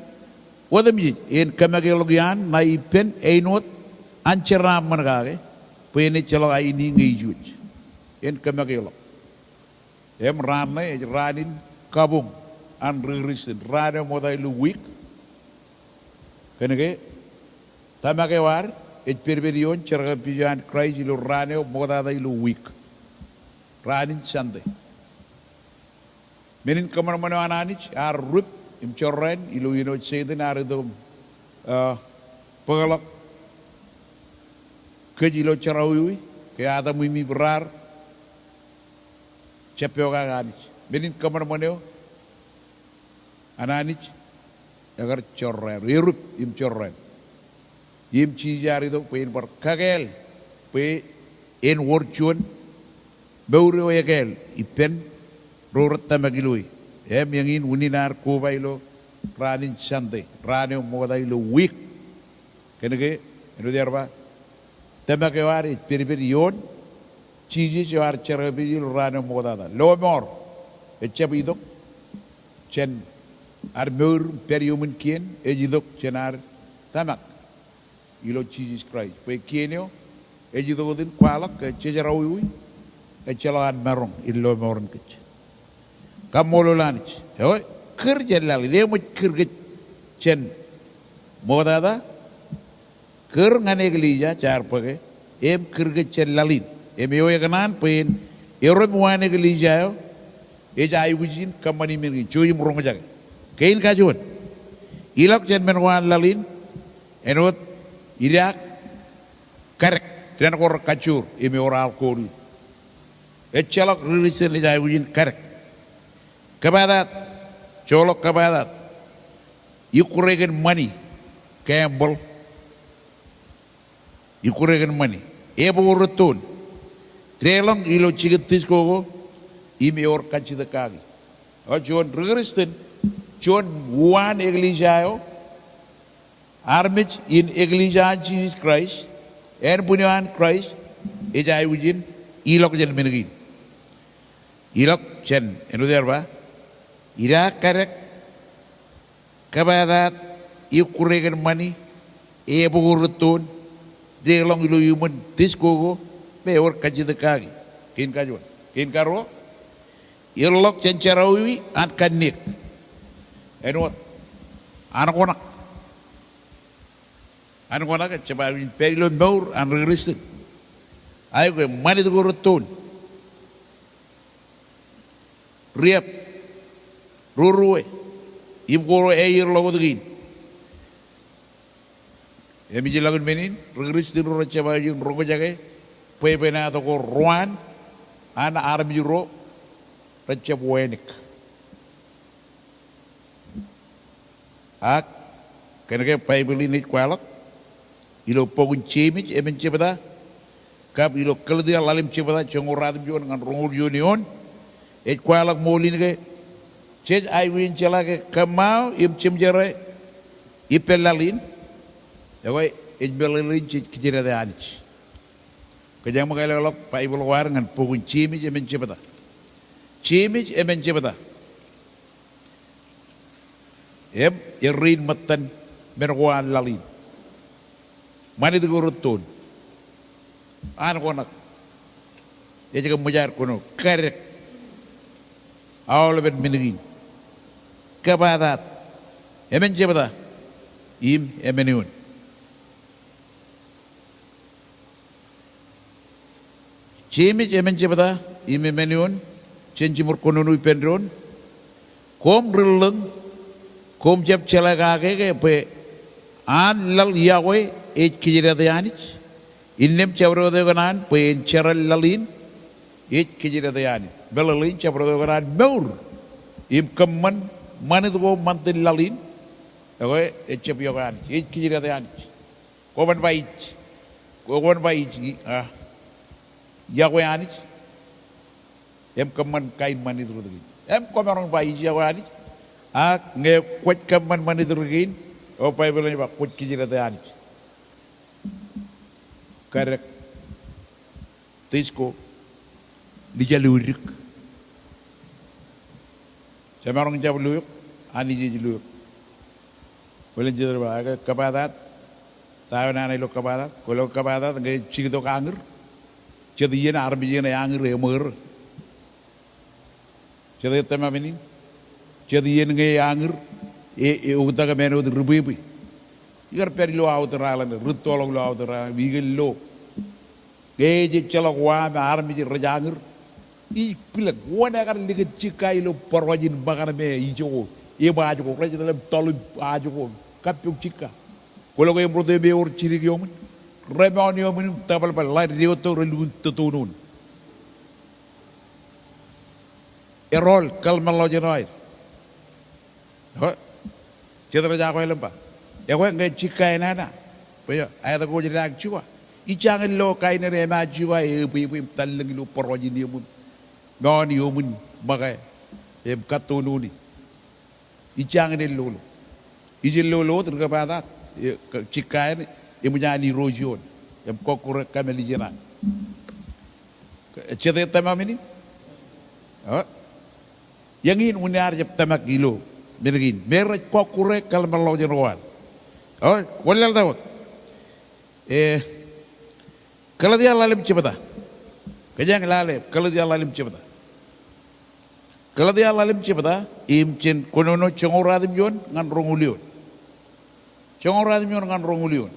otemjej en kōmākeḷọk iaan ṇae ippān āinwōt an jeraaṃṃan kake, bwe en ejjeḷọk aini ñe ijo. En kōmākeḷọk. Im raan ṇe ej raan in kabuñ an ri Kristian, raan eo ṃokta ilo wiik. Kōnke tōmak eo ad ej pedped ioon jerkakpeje eo an Kraist ilo raan eo ṃoktata ilo wiik, raan in Sunday. Men in kōṃanṃan eo an Anij ear rūp im jorrāān ilo iien eo Setan ear itok im, ah, bōkḷọk kōj ilo jerọwiwi ke Adam im Iv raar jab pokake Anij. Men in kōṃanṃan eo an Anij ekar jorrāān, erūp im jorrāān. Im Jisōs ear itok bwe en bar kakāāl bwe en wōr juon mour eo ekāāl ippān ro rej tōmak iloe. Im eñin unin ad koba ilo raan in Sunday, raan eo ṃokta ilo wiik. Kōnke āinwōt ear ba, tōmak eo ad ej pedped ioon Jisōs eo ear jerkakpeje ilo raan eo ṃoktata. Lọmọọr ejjab itok jān ad mour im pād iuṃwin kien, ej itok jān ad tōmak ilo Jisōs Kraist. Bwe kien eo ej itok wōt in kwaḷọk ke jejerọwiwi, ejjeḷọk an maroñ in lọmọọren kōj. Kaṃṃoolol Anij. Eo, kūr jān laḷ in, eṃōj kūr kōj jān ṃoktata, kūr ñan eklejia jaar bōke, im kūr kōj jān laḷ in. Im eo ekōṇaan bwe en erom uwaan eklejia eo ej aikuj in kōṃṃani men kein, jouj im roñjake. Kein kajuon. Ilọk jān men ko an laḷ in, āinwōt idaak kadek, dān ko rekajjoor im ewōr alkohol in. Ejjeḷọk ri Kristian ej aikuj in kadek. Kōbatat, joḷọk kōbatat. Ikkure kōn ṃani, gambling. Ikkure kōn ṃani. Ebok rūttoon. Deḷọñ ilo jikin disco ko im ewōr kajjitōk kaki. O, juon ri Kristian, juon uwaan eklejia eo, armej in eklejia an Jisōs Kraist, ānbwin eo an Kraist, ej aikuj in ilọk jān men kein. Ilọk jān, āinwōt ear ba, idaak kadek, kōbatat, ikkure kōn ṃani, ebok rūttoon, deḷọñ ilo iuṃwin disco ko, me ewōr kajjitōk kaki. Kein kajuon. Kein karuo, ilọk jān jerọwiwi an kanniōk. Āinwōt, ankoṇak. Ankoṇak ejjab aikuj in pād ilo mour an ri Kristian. Aikuj, ṃanit ko rūttoon. Riab, ruruwe, im kwōro aer ḷọk wōt kein. Im ij ilọk in men in, ri Kristian ro rejjab aikuj in roñjake bwebwenato ko ruwaan an armej ro rejjab wānōk. Ak kōnke Baibōḷ in ej kwaḷọk ilo bok in Jemes emān jebta, kab ilo Galetia ḷalem jebta, joñoul ruatimjuon ñan roñoul juon eoon, ej kwaḷọk ṃool in ke jej aikuj in jeḷā ke kōṃṃao im jemjerā ippān laḷ in, ekwe ej meḷeḷein jej kōjdatōk Anij. Kōjeañ ṃōk ālọkḷọk Baibōḷ ko ad ñan bok in Jemes emān jebta. Jemes emān jebta. Im errein ṃōttan men ko an laḷ in. Ṃanit ko rūttoon. Ankoṇak. Ej kōṃṃan ad kōnono. Kadek. Aolepen men kein. Kōbatat. Emān jebta. Im emān eoon. Jemes emān jebta im emān eoon, jān jiṃor kōnono ippān doon. Koṃ ri ḷōñ, koṃ jab jeḷā kake ke bwe an laḷ yokwe ej kōjdate Anij. Innām jabdewōt eo kōṇaan bwe en jeran laḷ in ej kōjdate Anij. Meḷeḷein jabdewōt eo kōṇaan mour im kōṃṃan ṃanit ko ṃantin laḷ in, ekwe ejjab yokwe Anij, ej kōjdate Anij. Kwōban ba ij. Kwō, kwōban ba ij, i, a, yokwe Anij. Im kōṃṃan kain ṃanit rot kein. Im kwōmaroñ ba ij yokwe Anij. Ak ñe kwōj kōṃanṃan iturin kein, eo Baibōḷ ej ba kwōj kijirete Anij. Kadek, tij ko, lijal udik. Jemaroñ jab lo eok, Anij ej lo eok. Bōlen jet rej ba, ekwe kōpataat, ta eo nana ilo kōpataat, kwōlo kōpataat, ñe jiktok añūr, jet iien armej eṇ eañūr eṃōr. Jet ej tōmak men in. Jet iien ñe eañūr, e, e, oktak im āinwōt ribwebwe. Ikar pād ilo outer island, rūttoḷọk ilo outer island, ikōn lo. Ñe ej ejjeḷọk wa me armej rej añūr, ij bwilōñ, wōn ekar likūt jikka ilo būruōj in ṃōkan me ijoko, im ajoko, rej tōl im tōl im ajoko, kappok jikka. Kwōlo ke eṃ rot im ewōr jidik iuṃwin, remoun iuṃwin im tōbalbal, ḷadik etto relukkuun tōtoonon. Erol kōḷmānḷọkjeṇ eo aer. Eo, jet rej akweḷap im ba, ekwe ñe jikka enana, bwe eo, aet ko jeraak jikwa. Ij jañin lo kain eo rej emaat jikwa, ebwebwe im tallōñ ilo būruōj in iuṃwin, moun iuṃwin ṃōke, im kattoonon e. Ij jañin lo lo. Ij lo lo wōt ri kōpataat, e, ka-, jikka eṇ, eṃōj an irooj ioon, im kọkkure kōmālij eṇ an. Jet ej tōmak men in. Eo. Eñin unin ad jab tōmak ilo men kein. Me rej kọkkure kōḷmānḷọkjeṇ ko ad. Eo, kwōn lale wōt. E, Galetia ḷalem jebta. Kōj eañ lale Galetia ḷalem jebta. Galetia ḷalem jebta, im jen kōnono joñoul ruatimjuon ñan roñoul eoon. Joñoul ruatimjuon ñan roñoul eoon.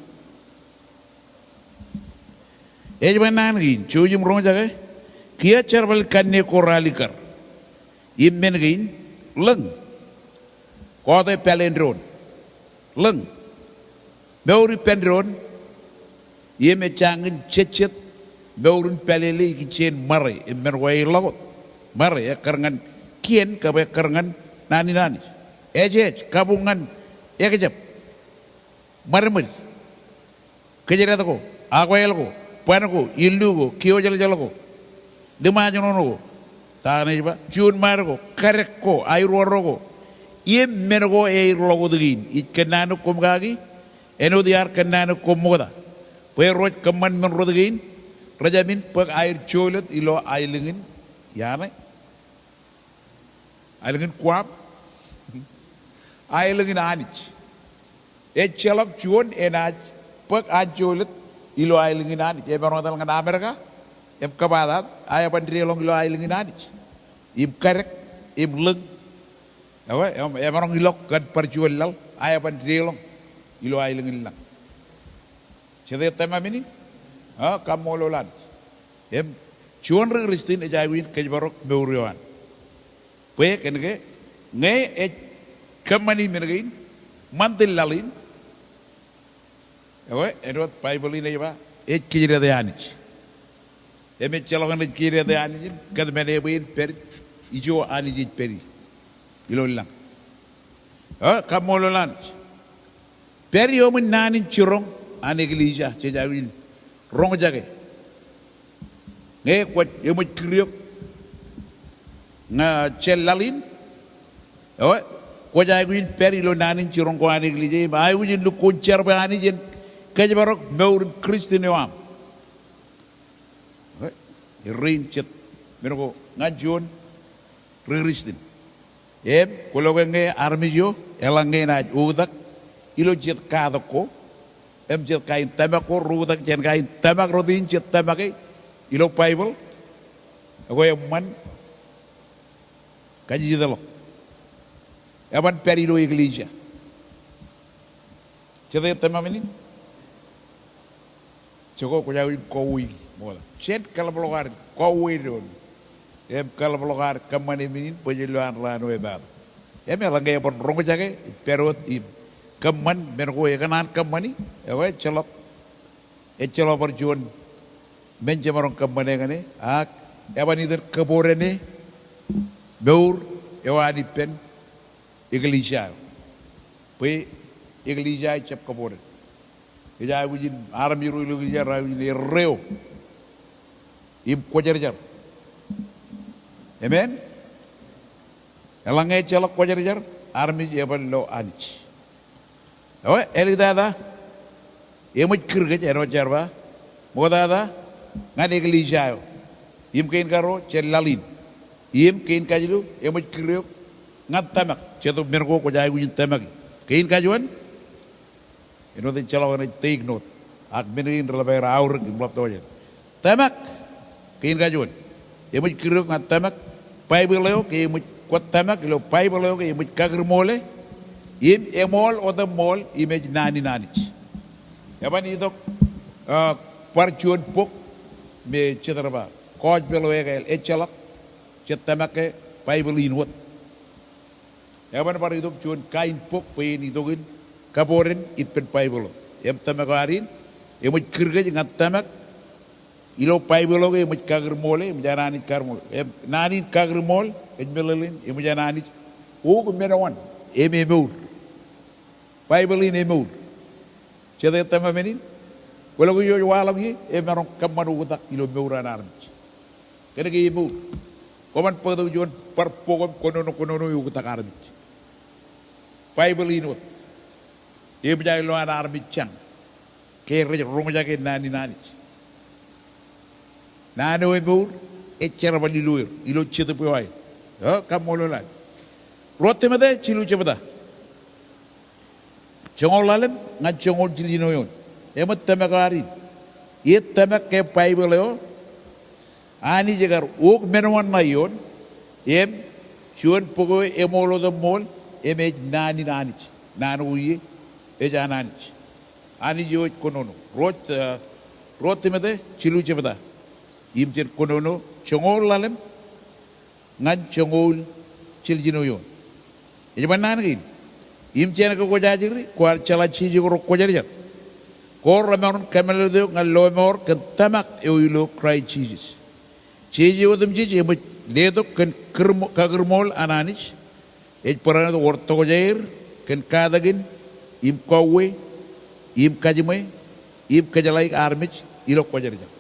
Ej ba naan kein, jouj im roñjake, kiiō jerbal kanniōk ko ralikkar. Im men kein, ḷōñ. Kọọte pāleen doon. Ḷōñ. Mour ippān doon. Im ejjañin jejjet mour in pālele ikijjien ṃare, im men ko ej ḷọk wōt. Ṃare, ekkar ñan kien, kab ekkar ñan naan in Anij. Ejej, kabuñ ñan ekjab. Ṃadṃōd. Kōjdat ko, akwāāl ko, ban ko, illu ko, kiiō jeḷjeḷ ko, ḷimaajeṇoṇ ko, ta ṇe ej ba, juon ṃaad ko, kadek ko, airuwaro ko, im men ko aer ḷọk wōt kein, ij kōnnaan eok koṃ kaki, āinwōt iar kōnnaan eok koṃ ṃokta. Bwe rej kōṃṃan men rot kein, rej jamin bōk aer jolōt ilo aelōñ in, iar ṇe. Aelōñ in Guam. Aelōñ in Anij. Ejjeḷọk juon enaaj bōk an jolōt ilo aelōñ in Anij. Emaroñ etal ñan Amerika, im kōpataat, a eban deḷọñ ilo aelōñ in Anij. Im kadek, im ḷōñ. Ewe, em, emaroñ ilọk kōn bar juon laḷ, a eban deḷọñ ilo aelōñ in lañ. Jete tōmak men in? Eo, kaṃṃoolol Anij. Im, juon ri Kristian ej aikuj in kōjparok mour eo an. Bwe kōnke, ñe ej kōṃṃani men kein, ṃantin laḷ in, ewe, āinwōt Baibōḷ in ej ba, ej kijirete Anij. Im ejjeḷọk ñan ej kijirete Anij in, kōtmāne bwe en pād ijo Anij ej pād ie. Ilo lañ. Eo, kaṃṃoolol Anij. Pād iuṃwin naan in jiroñ an eklejia, jej aikuj in roñjake. Ñe kwōj eṃōj kūr eok ñan jān laḷ in, eo, kwōj aikuj in pād ilo naan in jiroñ ko an eklejia, im aikuj in lukkuun jar bwe Anij en kōjparok mour in Kristian eo aṃ. Eo, errein jet men ko ñan juon ri Kristian. Im, kwōlo ke ñe armej eo, eḷaññe enaaj oktak ilo jet katak ko, im jet kain tōmak ko reoktak jān kain tōmak rot in jet tōmake ilo Baibōḷ, ekwe eṃṃan kajjitōk. Eban pād ilo eklejia. Jete tōmak men in? Jeko kwōj aikuj in kọuweiki ṃokta. Jen kaḷapḷọk ad kọuwe doon. Im kaḷapḷọk ad kōṃṃane men in bwe jen lo an raan eo emaat. Im eḷaññe eban roñjake, ej pād wōt im kōṃṃan men ko ekōṇaan kōṃṃani, ekwe ejjeḷọk, ejjeḷọk bar juon men jemaroñ kōṃṃane ñan e, ak eban itok kōboodene mour eo an ippān eklejia eo. Bwe eklejia ejjab kōbooden. Ej aikuj in armej ro ilo eklejia rej aikuj in erreo im kwōjarjar. Amen? Eḷaññe ejjeḷọk kwōjarjar, armej eban lo Anij. Eo, āliktata, eṃōj kūr kōj āinwōt jar ba, ṃoktata ñan eklejia eo. Im kein karuo jān laḷ in. Im kein kajilu, eṃōj kūr eok ñan tōmak. Jetōb men ko kwōj aikuj in tōmaki. Kein kajuon, āinwōt ejjeḷọk eṇ ej take note. Ak men kein reḷap aer aorōk im ḷaptọk jān. Tōmak, kein kajuon. Eṃōj kūr eok ñan tōmak. Baibōḷ eo ke eṃōj kwōj tōmak ilo Baibōḷ eo ke eṃōj kakūrṃool e. Im eṃool otemṃool im ej naan in Anij. Eban itok, ah, bar juon bok me jet rej ba gospel eo ekāāl, ejjeḷọk jet tōmak ke Baibōḷ in wōt. Eban bar itok juon kain bok bwe en itok in kabodān ippān Baibōḷ eo. Im tōmak eo ad in, eṃōj kūr kōj ñan tōmak ilo Baibōḷ eo ke eṃōj kakūrṃool e, eṃōj an Anij kakūrṃool. Im naan in kakūrṃool ej meḷeḷein eṃōj an Anij. Ak men wōn, im emour. Baibōḷ in emour. Jete tōmak men in? Kwōlọk ijo ej waḷọk ie, emaroñ kōṃṃan oktak ilo mour an armej. Kōnke emour. Kwōban bōktok juon bar bok im kōnono, kōnono e oktak armej. Baibōḷ in wōt. Eṃōj aer lo an armej jañ. Ke rej roñjake naan in Anij. Naan eo emour, ej jerbal ilo er, ilo jetōb eo aer. Eo, kaṃṃoolol Anij. Ruo Timote jilu jebta. Joñoul ḷalem ñan joñoul jiljino eoon. Eṃōj tōmak eo ad in. Ej tōmak ke Baibōḷ eo Anij ekar ak men wōn ṇa ioon. Im juon bok eo eṃool otemṃool, im ej naan in Anij. Naan ko ie, ej an Anij. Anij eo ej kōnono. Ruo, eh, Ruo Timote jilu jebta. Im jen kōnono joñoul ḷalem ñan joñoul jiljino eoon. Ej ba naan kein. Im jān ke kwōj ajri, kwaar jeḷā jeje ko rekwōjarjar. Ko remaroñ in kōmālōtlōt eok ñan lọmọọr kōn tōmak eo ilo Kraist Jisōs. Jeje otemjej eṃōj letok kōn kūrṃ-, kakūrṃool an Anij. Ej barāinwōt wōr tokjāer kōn katakin, im kauwe, im kajiṃwe, im kōjeḷāik armej ilo kwōjarjar.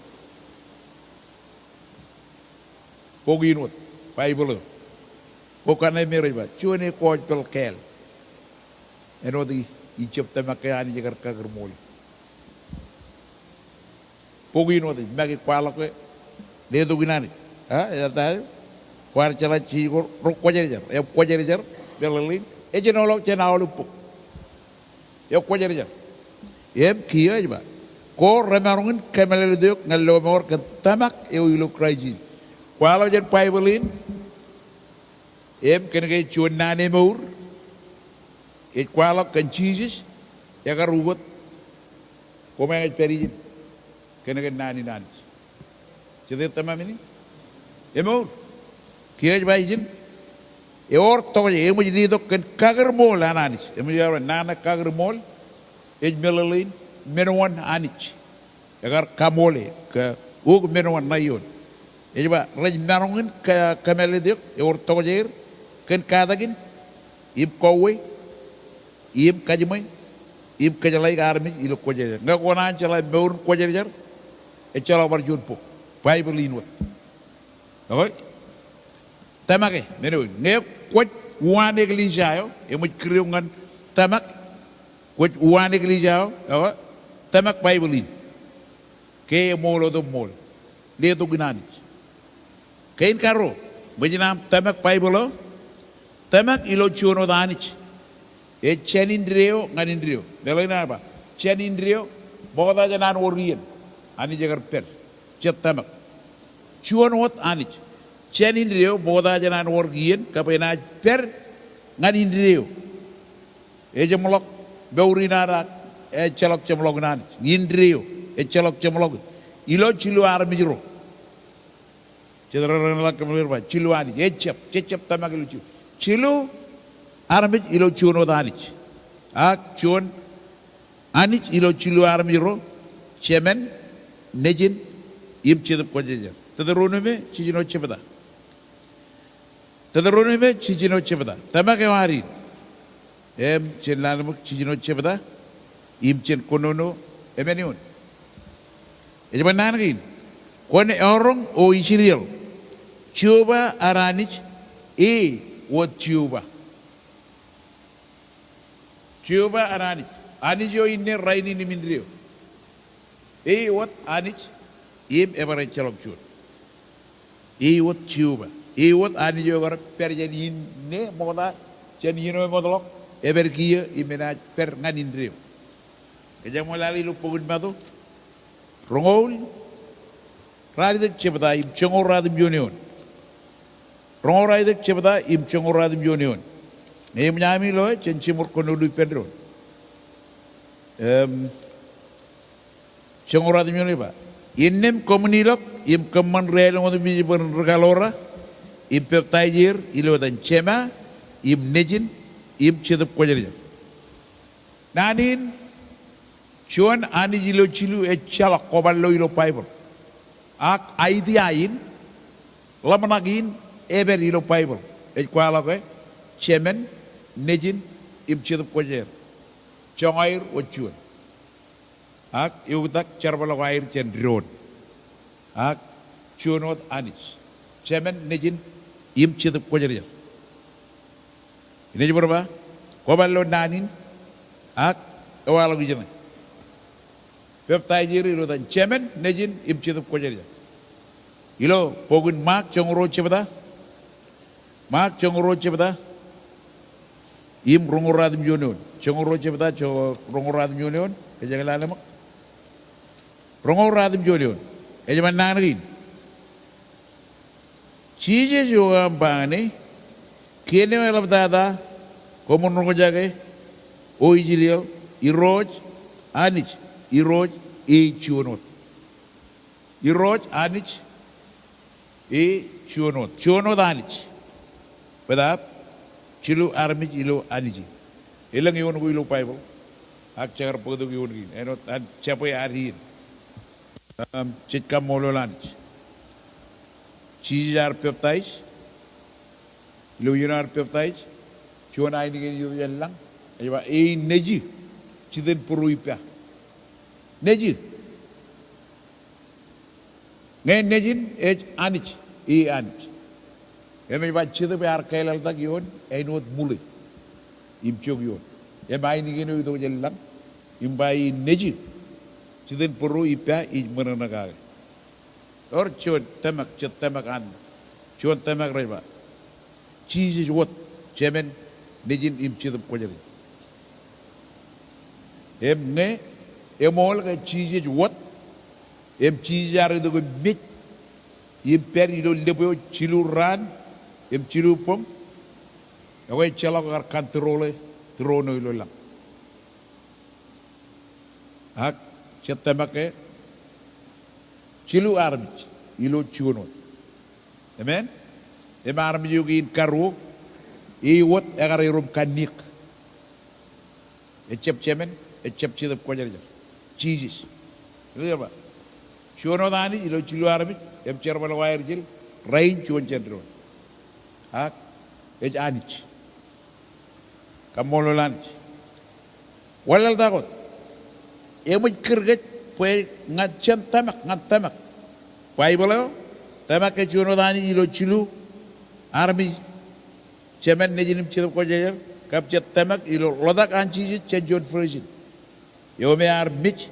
Bok in wōt, Baibōḷ eo. Bok kaṇe me rej ba, juon e gospel kāāl. Āinwōt i, ijab tōmak ke Anij ekar kakūrṃool. Bok in wōt ej make kwaḷọk ke letok in Anij. Ha, ej ta eo? Kwaar jeḷā jeje ko rekwōjarjar. Im kwōjarjar, meḷeḷein, ej jinoḷọk jān aolep bok. Ekwōjarjar. Im kiiō ej ba, ko remaroñ in kōmālōtlōt eok ñan lọmọọr kōn tōmak eo ilo Kraist Jisōs. Kwaḷọk jān Baibōḷ in, im kōnke juon naan emour, ej kwaḷọk kōn Jisōs, ekar ukōt, koṃeañ ej pād ijin, kōnke naan in Anij. Jete tōmak men in? Emour. Kiiō ej ba ijin. Ewōr tokjāer, eṃōj letok kōn kakūrṃool an Anij. Eṃōj, naan kakūrṃool ej meḷeḷein men wōn Anij. Ekar kaṃool e, ke, ak men wōn ṇa ioon. Ej ba, rej maroñ in kō-, kōmālōtlōt eok, ewōr tokjāer, kōn katakin, im kauwe, im kajiṃwe, im kōjeḷāik armej ilo kwōjarjar. Ñe kwōnaaj jeḷā mour in kwōjarjar, ejjeḷọk bar juon bok. Baibōḷ in wōt. Okay? Tōmak e, men eo in. Ñe kwōj uwaan eklejia eo, eṃōj kūr eok ñan tōmak, kwōj uwaan eklejia eo, okay? Tōmak Baibōḷ in. Ke eṃool otemṃool. Letok in Anij. Kein karuo, ṃōj in aṃ tōmak Baibōḷ eo, tōmak ilo juon wōt Anij. Ej jān indeeo ñan indeeo. Meḷeḷein aō ba, jān indeeo, ṃokta jān an wōr iien. Anij ekar pād. Jet tōmak. Juon wōt Anij. Jān indeeo, ṃokta jān an wōr iien, kab enaaj pād ñan indeeo. Ejeṃḷọk, mour in ad ak, ejjeḷọk jeṃḷọkin Anij. Indeeo, ejjeḷọk jeṃḷọkin. Ilo jilu armej ro. Jet rej rōñḷọk kōmeḷeḷe er ba, jilu Anij, ejjab, jejjab tōmak ilo jilu. Jilu armej ilo juon wōt Anij. Ak juon Anij ilo jilu armej ro, Jemān, Nejin, im Jetōb Kwōjarjar. Teuteronomi jiljino jebta. Teuteronomi jiljino jebta. Tōmak eo ad in. Im jen lale ṃōk jiljino jebta. Im jen kōnono emān eoon. Ej ba naan kein. Kwōn eọroñ, O Israel, Jeova ad Anij, e wōt Jeova. Jeova an Anij. Anij eo inne rainin im indeeo. E wōt Anij im ebar ejjeḷọk juon. E wōt Jeova. E wōt Anij eo ekar pād jān inne ṃokta jān iien eo eṃootḷọk, epād kiiō im enaaj pād ñan indeeo. Kōjeañ ṃōk lale ilo bok in Matu. Roñoul ralitōk jebta im joñoul ruatimjuon eoon. Roñoul ralitōk jebta im joñoul ruatimjuon eoon. Ñe eṃōj ami loe, jen jiṃor kōnono ippān doon. Im, joñoul ruatimjuon eoon ej ba, innām koṃwin ilọk im kōṃṃan ri aelōñ otemjej bwe ren rikaḷoora im peptaij er ilo etan Jema im Nejin im Jetōb Kwōjarjar. Naan in, juon Anij ilo jilu ejjeḷọk kwōban lo ilo Baibōḷ. Ak idea in, ḷōmṇak in, epād ilo Baibōḷ. Ej kwaḷọk ke Jemān, Nejin, im Jetōb Kwōjarjar. Joñaer wōt juon. Ak eoktak jerbal ko aer jān doon. Ak juon wōt Anij. Jemān, Nejin, im Jetōb Kwōjarjar. Inaaj bar ba, kwōban lo naan in, ak ewaḷọk ijeṇe. Peptaij er ilo etan Jemān, Nejin, im Jetōb Kwōjarjar. Ilo bok in Mak joñoul ruo jebta. Mak joñoul ruo jebta. Im roñoul ruatimjuon eoon. Joñoul ruo jebta, jo-, roñoul ruatimjuon eoon. Kōjeañ lale ṃōk. Roñoul ruatimjuon eoon. Ej ba naan kein. Jisōs eo aṃ ba ñan e, kien eo eḷaptata, koṃwin roñjake, o ijiliel, Irooj Anij, Irooj e juon wōt. Irooj Anij e juon wōt. Juon wōt Anij. Bōtab jilu armej ilo Anij in. Elōñ eoon ko ilo Baibōḷ. Ak jekar bōktok eoon kein. Āinwōt an jabwe ad iien. Im, jej kaṃṃoolol Anij. Jisōs ear peptaij. Ilo iien ear peptaij, juon ainikien itok jān lañ, ej ba, e in Nejū, jitōnbōro ippa. Nejū. Ñe Nejin ej Anij, e Anij. Im ej ba Jetōb ear kālōtḷọk ioon āinwōt ṃule im jok ioon. Im ainikien eo itok jān lañ im ba e in Nejū, jitōnbōro ippa ij ṃōṇōṇō kake. Ewōr juon tōmak, jet tōmak an, juon tōmak rej ba, Jisōs wōt, Jemān, Nejin im Jetōb Kwōjarjar. Im ñe eṃool ke Jisōs wōt, im Jisōs ear itok im mej, im pād ilo lōb eo jilu raan im jilu boñ, ekwe ejjeḷọk kar control e tūroon eo ilo lañ. Ak jet tōmak ke jilu armej ilo juon wōt. Amen. Im armej eo kein karuo, e wōt ekar erom kanniōk. Ejjab Jemān, ejjab Jetōb Kwōjarjar. Jisōs. Ilo ej ba, juon wōt Anij ilo jilu armej, im jerbal ko aer jel, rainin juon jān doon. Ak ej Anij. Kaṃṃoolol Anij. Wanlaḷtak wōt. Eṃōj kūr kōj bwe ñan jen tōmak, ñan tōmak. Baibōḷ eo, tōmak ke juon wōt Anij ilo jilu armej, Jemān, Nejin im Jetōb Kwōjarjar, kab jet tōmak ilo ḷotak an Jisōs jān juon virgin eo me ear mej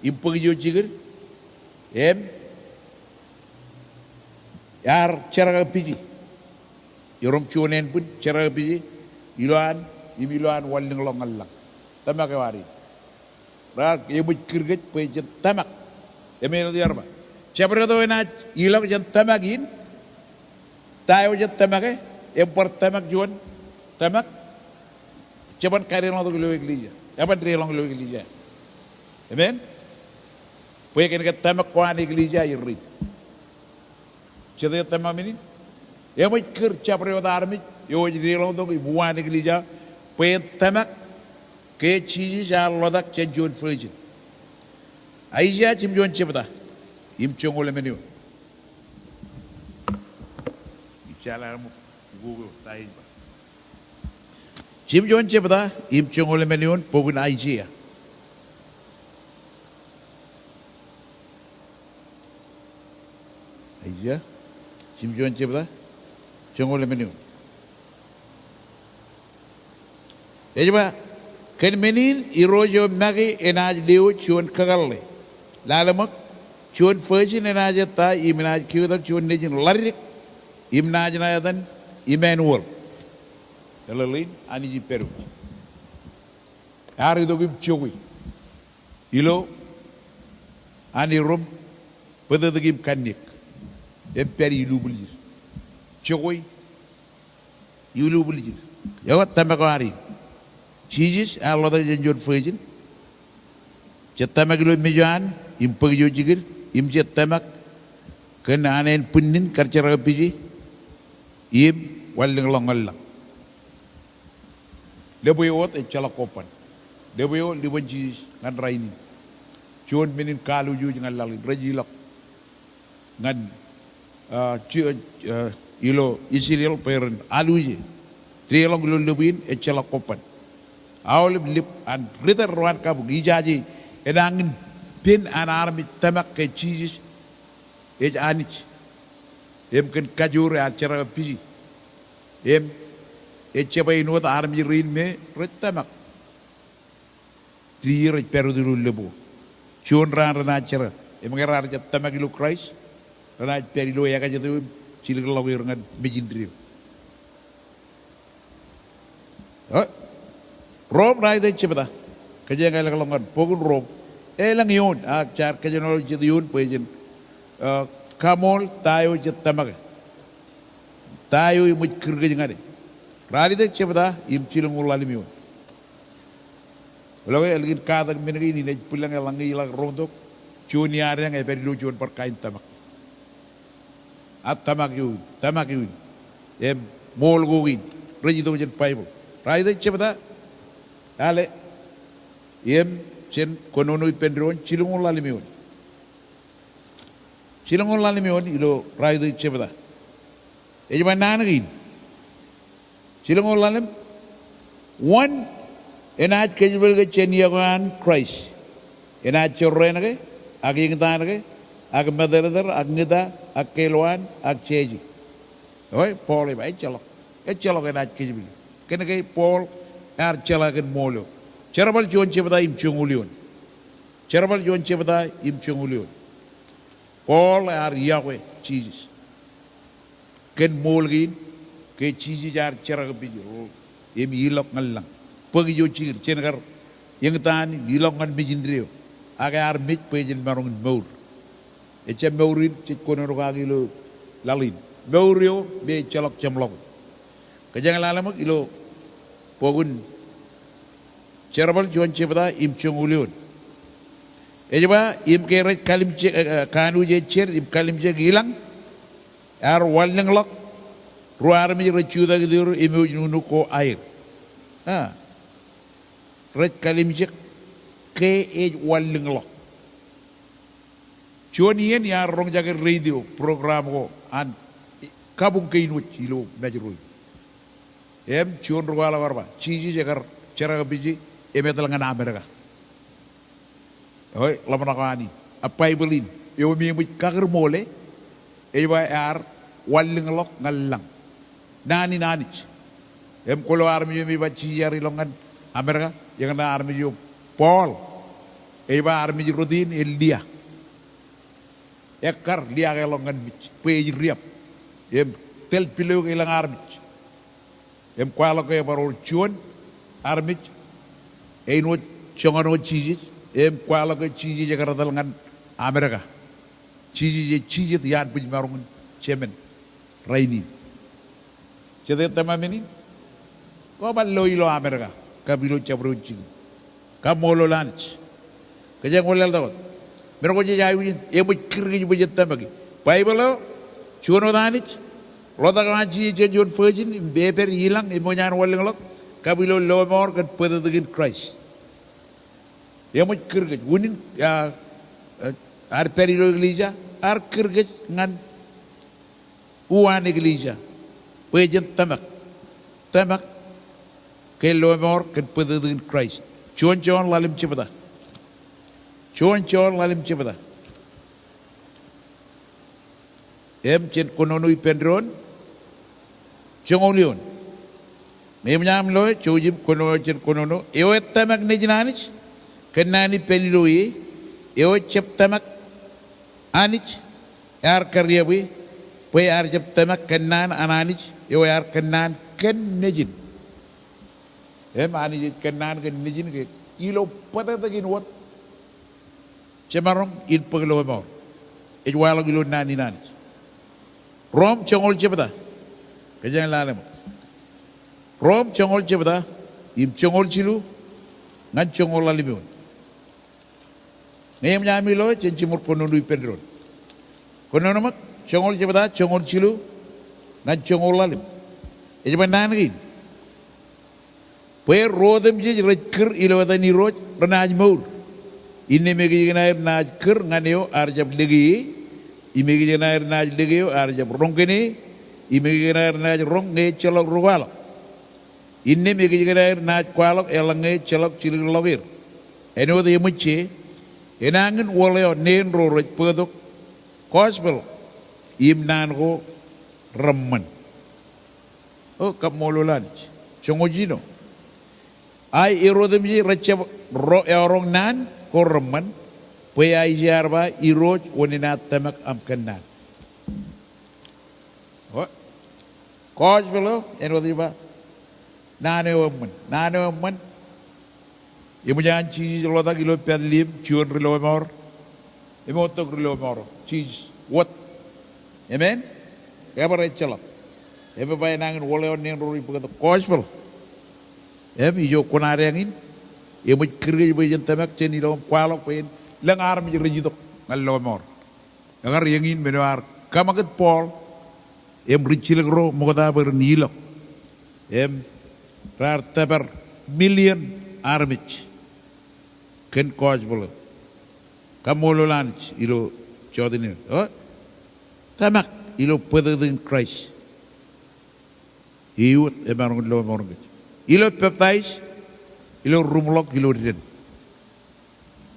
im bōk ijo jikid, im ear jerkakpeje. Erom juon ānbwin, jerkakpeje ilowaan, im ilowaan wanlōñḷọk ñan lañ. Tōmak eo ad in. Raar eṃōj kūr kōj bwe jen tōmak. Im āinwōt iar ba, jabdewōt eo enaaj ilọk jān tōmak in, ta eo jen tōmake, im bar tōmak juon tōmak, jeban kadeḷọñtok ilo eklejia. Eban deḷọñ ilo eklejia. Amen. Bwe kōn ke tōmak ko an eklejia errein. Jete tōmak men in? Eṃōj kūr jabdewōt armej eo ej deḷọñtok im uwaan eklejia bwe en tōmak ke Jisōs ear ḷotak jān juon virgin. Aiseia jimjuon jebta im joñoul emān eoon. Jimjuon jebta im joñoul emān eoon, bok in Aiseia. Aiseia jimjuon jebta, joñoul emān eoon. Ej ba, Kōn men in Irooj eo make enaaj lewōj juon kakōḷḷe. Lale ṃōk, juon virgin enaaj ettā im enaaj keotak juon nejin ḷaddik im naaj ṇa etan Imanuel. Eḷaḷ in, Anij ej pād wōj. Ear itok im jokwe ilo an erom bōtōktōk im kanniōk im pād ilubwiljid. Jokwe ilubwiljid. Ekwe tōmak eo ad in. Jisōs ear ḷotak jān juon virgin. Jej tōmak ilo mejo an im bōk ijo jikid im jej tōmak kōn an ānbwinnin kar jerkakpeje im wanlōñḷọk ñan lañ. Lōb eo wōt ejjeḷọk kobban. Lōb eo lubwān Jisōs ñan rainin. Juon men in kaaliwōj ñan laḷ in, rej ilọk ñan, ah, ji-, ah, ilo Israel bwe ren aluuje. Deḷọñ ilo lōb in ejjeḷọk kobban. Aolep lōb an ritōl ro an kabuñ, ijaje enañin pen an armej tōmak ke Jisōs ej Anij im kōn kajoor ear jerkakpeje. Im ej jab āinwōt armej rein me rej tōmak. Ri rej pād wōt ilo lōb eo. Juon raan renaaj jerkak. Im ñe raar jab tōmak ilo Kraist, renaaj pād ilo ekajet eo im jilkinḷọk er ñan mejindeeo. Eh? Rom ralitōk jebta. Kōjeañ ālōkḷọk ñan bok in Rom. Elōñ eoon, ak jaar kōjenolọk jet eoon bwe jen, eh, kaṃool ta eo jej tōmake. Ta eo eṃōj kūr kōj ñan e. Ralitōk jebta im jilñuul ḷalem eoon. Ḷọk e, ālikin katak men kein in ej bwilōñ eḷaññe iḷak roñtok, juon iaad eañ epād ilo juon bar kain tōmak. A tōmak eo in, tōmak eo in. Im ṃool ko kein rej itok jān Baibōḷ. Ralitōk jebta, ale, im jen kōnono ippān doon, jilñuul ḷalem eoon. Jilñuul ḷalem eoon ilo ralitōk jebta. Ej ba naan kein. Jilñuul ḷalem, wōn enaaj kōjepel ke jān iọkwe an Kraist? Enaaj jorrāān ke, ak eñtaan ke, ak mātōrtōr, ak ñūta, ak keelwaan, ak jāje? Eo, Paul ej ba, ejjeḷọk. Ejjeḷọk enaaj kōjepel. Kōnke Paul ear jeḷā kōn ṃool eo. Jerbal juon jebta im joñoul eoon. Jerbal juon jebta im joñoul eoon. Paul ear iọkwe Jisōs kōn ṃool kein, ke Jisōs ear jerkakpeje im ilọk ñan lañ. Bōk ijo jikin, jen kar eñtaan im ilọk ñan mejindeeo. Ak ear mej bwe jen maroñ in mour. Ejjab mour in jej kōnono kaki ilo laḷ in. Mour eo me ejjeḷọk jeṃḷọkin. Kōjeañ lale ṃōk ilo bok in Jerbal juon jebta im joñoul eoon. Ej ba, im ke rej kalimjek, eh, eh, kanooj ejjet im kalimjek ilañ, ear wanlōñḷọk ruo armej rej jutak itour im eo ej nuknuk ko aer. Ah. Rej kalimjek ke ej wanlōñḷọk. Juon iien iar roñjake radio program ko an kabuñ kein wōj ilo Mājro in. Im juon ri kwaḷọk ear ba, Jisōs ekar jerkakpeje im etal ñan Amerika. Eo, ḷōmṇak eo an in. A Baibōḷ in eo me eṃōj kakūrṃool e, ej ba ear wanlōñḷọk ñan lañ. Naan in Anij. Im kwōlo armej eo me ej ba Jisōs ear ilọk ñan Amerika, eñṇe armej eo, Paul, ej ba armej rot in elia. Ekkar liaakḷọk ñan mej bwe ej diab im tōl piloe ke ilañ armej. Im kwaḷọk ke ebar wōr juon armej āinwōt joñan eo Jisōs, im kwaḷọk ke Jisōs ekar etal ñan Amerika. Jisōs ej Jisōs iaan bwijmaroñ in jemān rainin. Jete tōmak men in? Kwō bar lo ilo Amerika kab ilo jabdewōt jikin. Kaṃṃoolol Anij. Kōjeañ wōnlaḷtak wōt. Men ko jej aikuj in, eṃōj kūr kōj bwe jen tōmaki. Baibōḷ eo, juon wōt Anij, ḷotak eo an Jisōs jān juon virgin, im epād ilañ, eṃōj an wanlōñḷọk, kab ilo lọmọọr kōn bōtōktōkin Kraist. Eṃōj kūr kōj. Unin, ah, eh, ear pād ilo eklejia, ear kūr kōj ñan uwaan eklejia bwe jen tōmak. Tōmak ke lọmọọr kōn bōtōktōkin Kraist. Juon Jon ḷalem jebta. Juon Jon ḷalem jebta. Im jen kōnono ippān doon, joñoul eoon. Ñe eṃōj aṃ lo, jouj im kōnono jān kōnono. Eo ej tōmak nejin Anij, kōnnaan ippaḷ ilo e. Eo ejjab tōmak Anij, ear kariab e, bwe ear jab tōmak kōnnaan an Anij eo ear kōnnaan kōn nejin. Im Anij ej kōnnaan kōn nejin ke ilo bōtōktōkin wōt jemaroñ in bōk lọmọọr. Ej waḷọk ilo naan in Anij. Rom joñoul jebta. Kōjeañ lale ṃōk. Rom joñoul jebta im joñoul jilu ñan joñoul ḷalem eoon. Ñe eṃōj ami lo, jen jiṃor kōnono ippān doon. Kōnono ṃōk, joñoul jebta, joñoul jilu ñan joñoul ḷalem. Ej ba naan kein. Bwe ro otemjej rej kūr ilo etan Irooj renaaj mour. Innām ekijjien aer naaj kūr ñan eo ear jab lōke e, im ekijjien aer naaj lōke eo ear jab roñ kōn e, im ekijjien aer naaj roñ ñe ejjeḷọk rūkwaḷọk. Innām ekijjien aer naaj kwaḷọk eḷaññe ejjeḷọk jilkinḷọk er. Āinwōt eṃōj je, enañin wōḷ eo neen ro rej bōktok gospel im naan ko reṃṃan. O, kaṃṃoolol Anij. Joñoul jiljino. Ak er otemjej rejjab ro eoroñ naan ko reṃṃan, bwe Aiseia ear ba, Irooj, wōn enaaj tōmak aṃ kōnnaan? O, gospel eo, āinwōt ij ba, naan eo eṃṃan, naan eo eṃṃan. Eṃōj an Jisōs ḷotak ilo Betlehem, juon ri lọmọọr. Im eo tok ri lọmọọr, Jisōs wōt. Amen. Ebar ejjeḷọk. Im ej ba enañin wōḷ eo neen ro rej bōktok gospel. Im ijo kuṇaad eñin, eṃōj kūr kōj bwe jen tōmak jān ilo im kwaḷọk bwe en lōñ armej rej itok ñan lọmọọr. Ekar eñin men eo ear kōṃakūt Paul im rijjilōk ro ṃokta bwe ren ilọk. Im raar tōpar million armej kōn gospel eo. Kaṃṃoolol Anij ilo jota in. O, tōmak ilo bōtōktōkin Kraist. Ewōr emaroñ in lọmọọren kōj ilo peptaij, ilo ruṃḷọk ilo dān.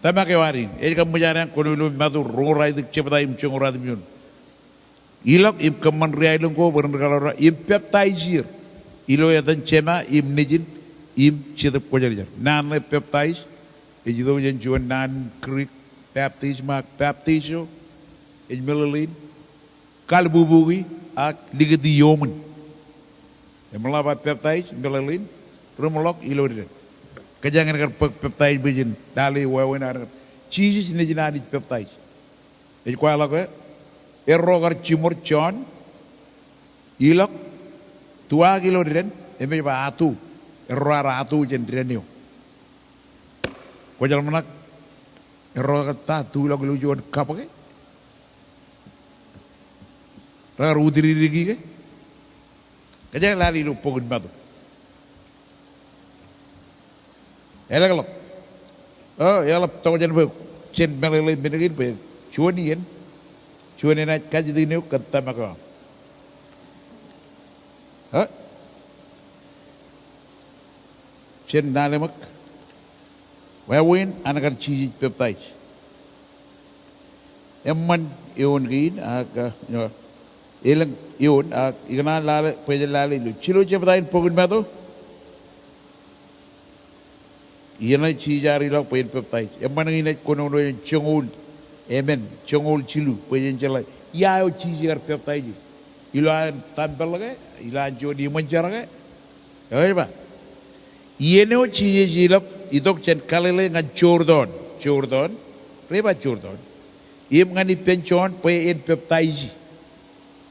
Tōmak eo ad in, ej kab ṃōj ad kōnono ilo Matu roñoul ralitōk jebta im joñoul ralitōk juon. Ilọk im kōṃṃan ri aelōñ ko bwe ren kaḷoor im peptaij er ilo etan Jema im Nejin im Jetōb Kwōjarjar. Naan ṇe peptaij ej itok jān juon naan Greek baptisma ak baptizo, ej meḷeḷein kalbubuki ak likūti iuṃwin. Im ḷap aō peptaij, meḷeḷein ruṃḷọk ilo dān. Kōjeañ en kar bōk peptaij bwe jen lale wāween an kar Jisōs nejin Anij peptaij. Ej kwaḷọk ke erro kar jiṃor Jon, ilọk, tuwaak ilo dān, im ej ba ato, erro ear ato jān dān eo. Kwōj ḷōmṇak erro kar ta tulọk ilo juon kab ke rekar utiridiki ke? Kōjeañ lale ilo bok in Matu. Elōkḷọk. O, eḷap tokjān bwe jen meḷeḷe men kein bwe juon iien, juon enaaj kajjitōk eok kōn tōmak eo aṃ. O? Jen lale ṃōk. Wāween an kar Jisōs peptaij. Eṃṃan eoon kein ak, uh, elōñ eoon ak ikōṇaan lale, bwe jen lale ilo jilu jebta in bok in Matu. Iien eo Jisōs ear ilọk bwe en peptaij. Eṃṃan kein ej kōnono jān joñoul emān, joñoul jilu, bwe jen jeḷā ia eo Jisōs ekar peptaij e. Ilo an tempeḷ ke, ilo an juon iṃōn jar ke. Eo ej ba. Iien eo Jisōs ilọk, itok jān Galili ñan Jordan. Jordan. River Jordan. Im ñan ippān Jon bwe en peptaiji.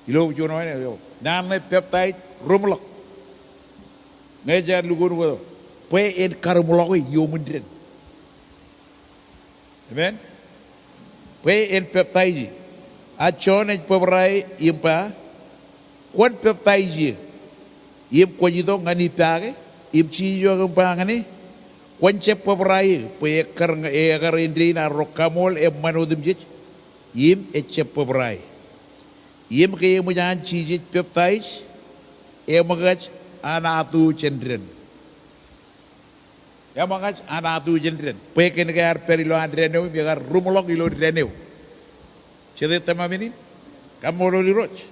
Ilo juon wāween eo. Naan ṇe peptaij ruṃḷọk. Ñe jaar lukkuun wōt eo. Bwe en karuṃḷọki iuṃwin dān. Amen. Bwe en peptaiji. A Jon ej bōbrae im ba, kwōn peptaij eō. Im kwōj itok ñan ippa ke, im Jisōs eo ekōm ba ñan e, kwōn jab bōbrae eō, bwe ekkar, ekkar āindein arro kaṃool eṃṃan otemjej, im ejjab bōbrae. Im ke eṃōj an Jisōs peptaij, eṃōkaj an ato jān dān. Eṃōkaj an ato jān dān. Bwe kōn ke ear pād ilo an dān eo, im ekar ruṃḷọk ilo dān eo. Jete tōmam in? Kaṃṃoolol Irooj.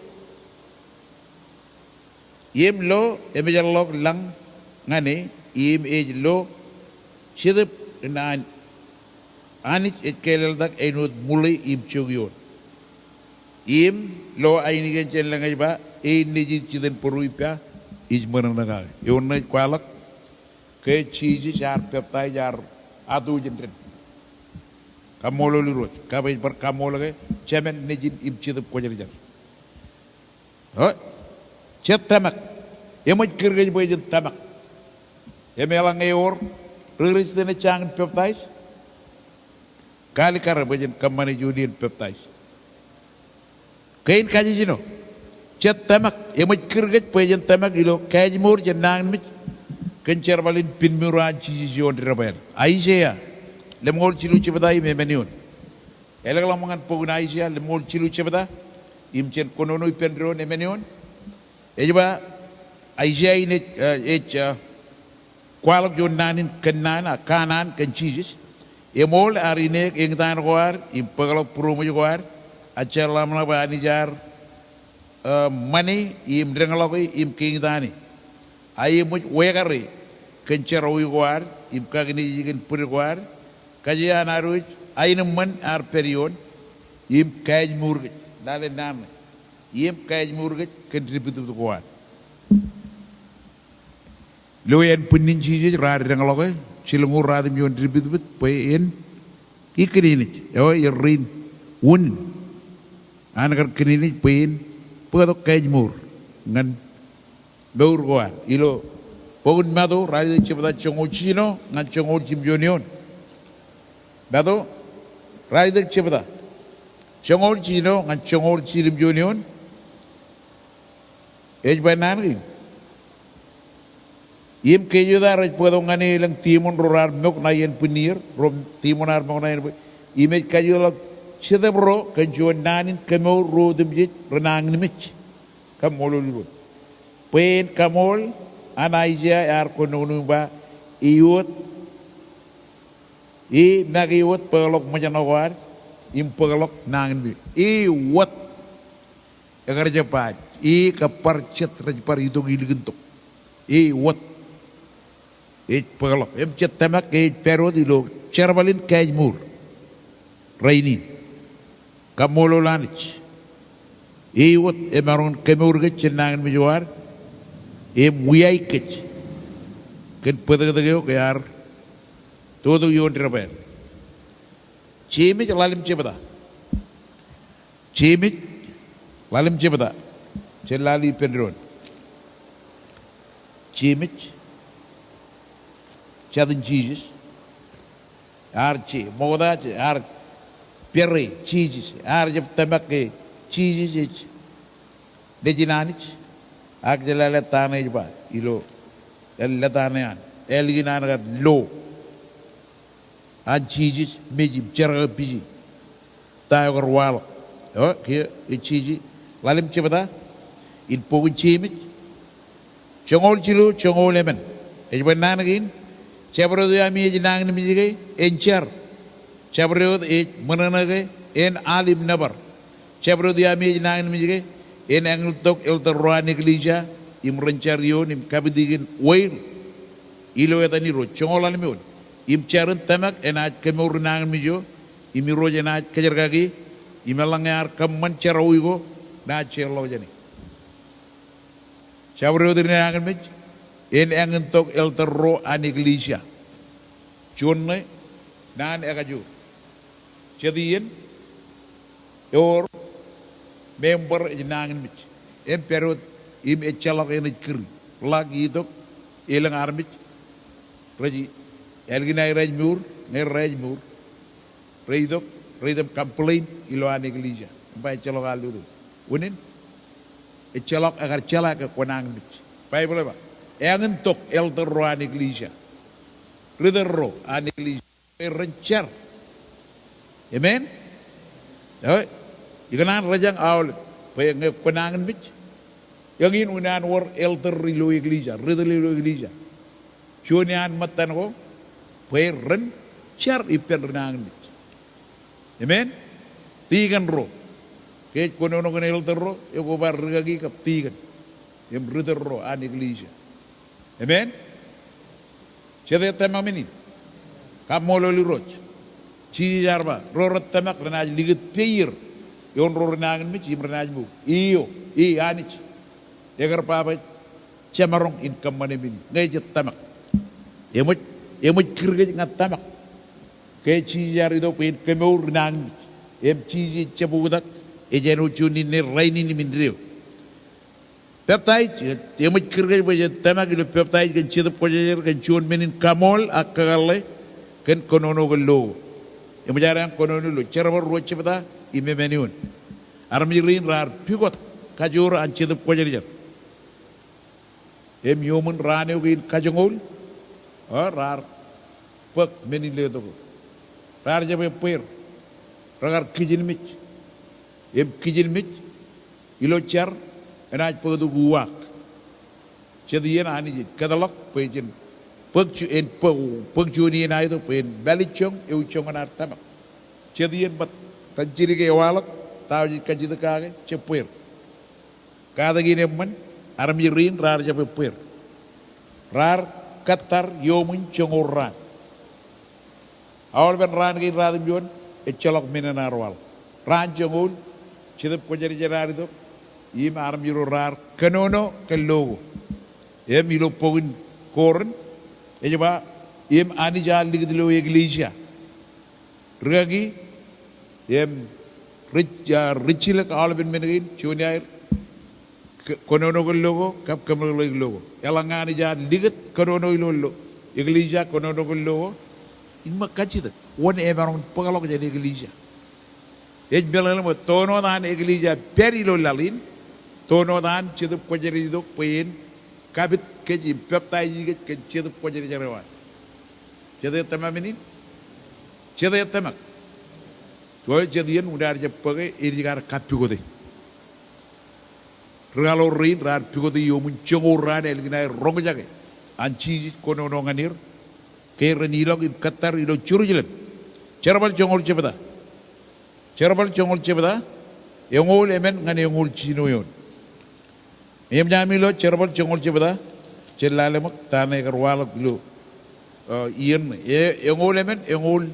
Im lo, emejeḷḷọk lañ ñan e, im ej lo Jetōb in an Anij ej kālōklōk āinwōt ṃuḷe im jok ioon. Im lo ainikien jān lōñ ej ba, ein nejin jitōnbōro ippa ij ṃōṇōṇō kake. Eor ṇe ej kwaḷọk ke Jisōs ear peptaij, ear ato jān dān. Kaṃṃoolol Irooj, kab ej bar kaṃṃool ke Jemān, Nejin im Jetōb Kwōjarjar. O, jet tōmak. Eṃōj kūr kōj bwe jen tōmak. Im eḷaññe ewōr ri-Kūrjin ej jañin peptaij, kaalikkare bwe jen kōṃṃane juon iien peptaij. Kein kajjino, jet tōmak. Eṃōj kūr kōj bwe jen tōmak ilo kājmour jān nañinmej kōn jerbal in pinnmiro an Jisōs ioon debwāāl. Aiseia lemñoul jilu jebta im emān eoon. Elōñḷọk ṃōk ñan bok in Aiseia lemñoul jilu jebta im jen kōnono ippān doon emān eoon. Ej ba, Aiseia in ej, eh, ej, eh, kwaḷọk juon naan in kanaan, a kanaan kōn Jisōs. Eṃool ear ineek eñtaan ko ad im bōkḷọk būroṃōj ko ad, a jeḷāḷọk bwe Anij ear, eh, ṃane im deñḷọke im keñtaane. A eṃōj wekare kōn jerọwiwi ko ad im kakinejej kōn bōd ko ad, kajjien ad wōj aenōṃṃan ear pād ioon, im kājmour kōj, lale naan ṇe, im kājmour kōj kōn dipdipit ko ad. Lo ānbwinnin Jisōs raar deñḷọke, jilñuul ratimjuon dipdipit bwe en ikōnenej, eo, errein unin an kar kōnenej bwe en bōktok kājmour ñan mour ko ad. Ilo bok in Matu, ralitōk jebta joñoul jiljino ñan joñoul jimjuon eoon. Matu, ralitōk jebta joñoul jiljino ñan joñoul jilimjuon eoon. Ej ba naan kein. Im kōjwōj rej bōktok ñan e elōñ tiṃoṇ ro raar mok ṇa iien bwinnier, ro tiṃoṇ raar mok ṇa iien bwinnier. Im ej kajuḷọk Jetōb ro kōn juon naan in kemour ro otemjej renañinmej. Kaṃṃoolol Irooj. Bwe en kaṃool an Aiseia ear kōnono im ba, e wōt, e make wōt bōkḷọk ṃōjṇọ ko ad im bōkḷọk nañinmej. E wōt. Ekar jab ba, e kab bar jet rej bar itok ilikintok. E wōt. Ej bōkḷọk. Im jet tōmak ke ej pād wōt ilo jerbal in kājmour rainin. Kaṃṃoolol Anij. E wōt emaroñ in kemour kōj jān nañinmej ko ad im wiaik kōj kōn bōtōktōk eo ke ear totok ioon debwāāl. Jemes ḷalem jebta. Jemes ḷalem jebta. Jen lale ippān doon. Jemes, jatin Jisōs. Ear je, ṃokta je, ear pere Jisōs. Ear jab tōmak ke Jisōs ej Nejin Anij. Ak je lale ta ṇe ej ba ilo, ālikin an, ālikin an kar lo an Jisōs mej im jerkakpeje ta eo kar waḷọk. Eo, kiiō ej Jemes ḷalem jebta in bok in Jemes. Joñoul jilu, joñoul emān. Ej ba naan kein, jabdewōt eo ami ej nañinmej ke en jar. Jabdewōt ej ṃōṇōṇō ke en al im nōbar. Jabdewōt eo ami ej nañinmej ke en eñiltok elder ro an eklejia im ren jar ioon im kapit iien oil ilo etan Irooj. Joñoul ḷalem eoon. Im jar in tōmak enaaj kemour renañinmej eo im Irooj enaaj kajerkaki im eḷaññe ear kōṃṃan jerọwiwi ko naaj jeorḷọk jāne. Jabdewōt ri nañinmej en eñintok elder ro an eklejia. Juon ṇe naan ekajoor. Jet iien ewōr member ej nañinmej im pād wōt im ejjeḷọk eṇ ej kūri. Ḷak itok elōñ armej rej ālikin aer ej mour, ñe rej mour. Reitok, rej itok im complain ilo an eklejia im ba ejjeḷọk al lotok. Unin, ejjeḷọk, ekar jeḷā ke kwōnañinmej. Baibōḷ ej ba, eñintok elder ro an eklejia, ri-elder ro an eklejia, bwe ren jar. Amen. Eo, ikōṇaan rejañ aolep bwe ñe kwōnañinmej, eñin unin an wōr elder ilo eklejia, ri-elder ilo eklejia. Juon iaan ṃōttan ko bwe ren jar ippān renañinmej. Amen. Tikōn ro. Ke ej kōnono kōn elder ro, ekobar rikaki kab tikōn im ri-elder ro an eklejia. Amen. Jete tōmak men in? Kaṃṃoolol Irooj. Jisōs ear ba, ro rej tōmak renaaj likūt peier ioon ro renañinmej im renaaj mour. Eo, e Anij, ekar ba bwe jemaroñ in kōṃṃane men in ñe jej tōmak. Eṃōj, eṃōj kūr kōj ñan tōmak. Ke Jisōs ear itok bwe en kemour renañinmej. Im Jisōs ej jab oktak, ej āinwōt juon inne, rainin im indeeo. Peptaij, eṃōj kūr kōj bwe jen tōmak ilo peptaij kōn Jetōb Kwōjarjar kōn juon men in kaṃool ak kakōḷḷe kōn kōnono kōn lo ko. Eṃōj ad kōnono ilo Jerbal ruo jebta im emān eoon. Armej rein raar pukot kajoor an Jetōb Kwōjarjar. Im iuṃwin raan eo kein kajoñoul, o, raar bōk men in letok eo. Raar jab ebbeer. Rekar kijinmej. Im kijinmej ilo jar enaaj bōktok uwaak. Jet iien Anij ej kōtḷọk bwe jen bōk ju-, en bōk, bōk juon iien aetok bwe en mālejjoñ eujjoñan ad tōmak. Jet iien ṃōttan jidik ewaḷọk, ta eo jej kajjitōk kake? Jebbeer. Katak in eṃṃan, armej rein raar jab ebbeer. Raar kōttar iuṃwin joñoul raan. Aolepen raan kein ratimjuon, ejjeḷọk men eṇ ear waḷọk. Raan joñoul, Jetōb Kwōjarjar ear itok, im armej ro raar kōnono kōn lo ko. Im ilo bok in Korint, ej ba, im Anij ear likūt ilo eklejia. Rikaki, im ri-, a, rijjilōk aolepen men kein, juon iaer, k-, kōnono kōn lo ko, kab kōmeḷeḷeik lo ko. Eḷaññe Anij ear likūt kōnono ilo lo, eklejia kōnono kōn lo ko, in ṃōk kajjitōk. Wōn emaroñ in bōkḷọk jān eklejia? Ej meḷeḷe ṃōk, toon wōt an eklejia pād ilo laḷ in, toon wōt an Jetōb Kwōjarjar ej itok bwe en kapit kōj im peptaij kōj kōn Jetōb Kwōjarjar eo an. Jete tōmak men in? Jete tōmak? Juon jet iien unin ad jab bōke, ej kar kapikote. Ri-kaḷoor rein raar pikote iuṃwin joñoul raan ālikin aer roñjake an Jisōs kōnono ñan er, ke ren ilọk im kōttar ilo Jerusalem. Jerbal joñoul jebta. Jerbal joñoul jebta, eñoul emān ñan eñoul jiljino eoon. Im eṃōj ami lo Jerbal joñoul jebta, jen lale ṃōk ta ṇe ekar waḷọk ilo, o, iien ṇe. E, eñoul emān, eñoul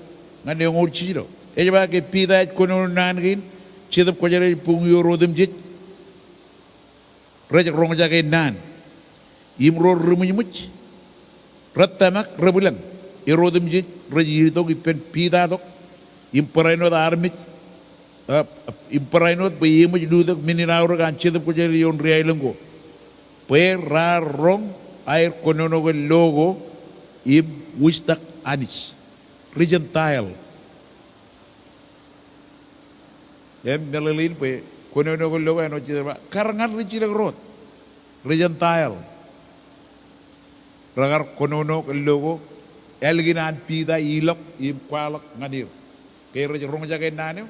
ñan eñoul jiljino. Ej ba ke Piter ej kōnono naan kein, Jetōb Kwōjarjar ej buñi er otemjej rej roñjake naan. Im ro ri-ṃwijṃwij rej tōmak rebwilōñ. Er otemjej rej itok ippān Piter tok im barāinwōt armej, a, im barāinwōt bwe eṃōj lutōk men in aorōk an Jetōb Kwōjarjar ioon riaelōñ ko, bwe raar roñ aer kōnono kōn lo ko im wūjtak Anij. Ri-Gentile. Im meḷeḷein bwe kōnono kōn lo ko āinwōt jet ba, kar ñan rijjilōk ro wōt, ri-Gentile, rekar kōnono kōn lo ko ālikin an Piter ilọk im kwaḷọk ñan er. Ke rej roñjake naan eo,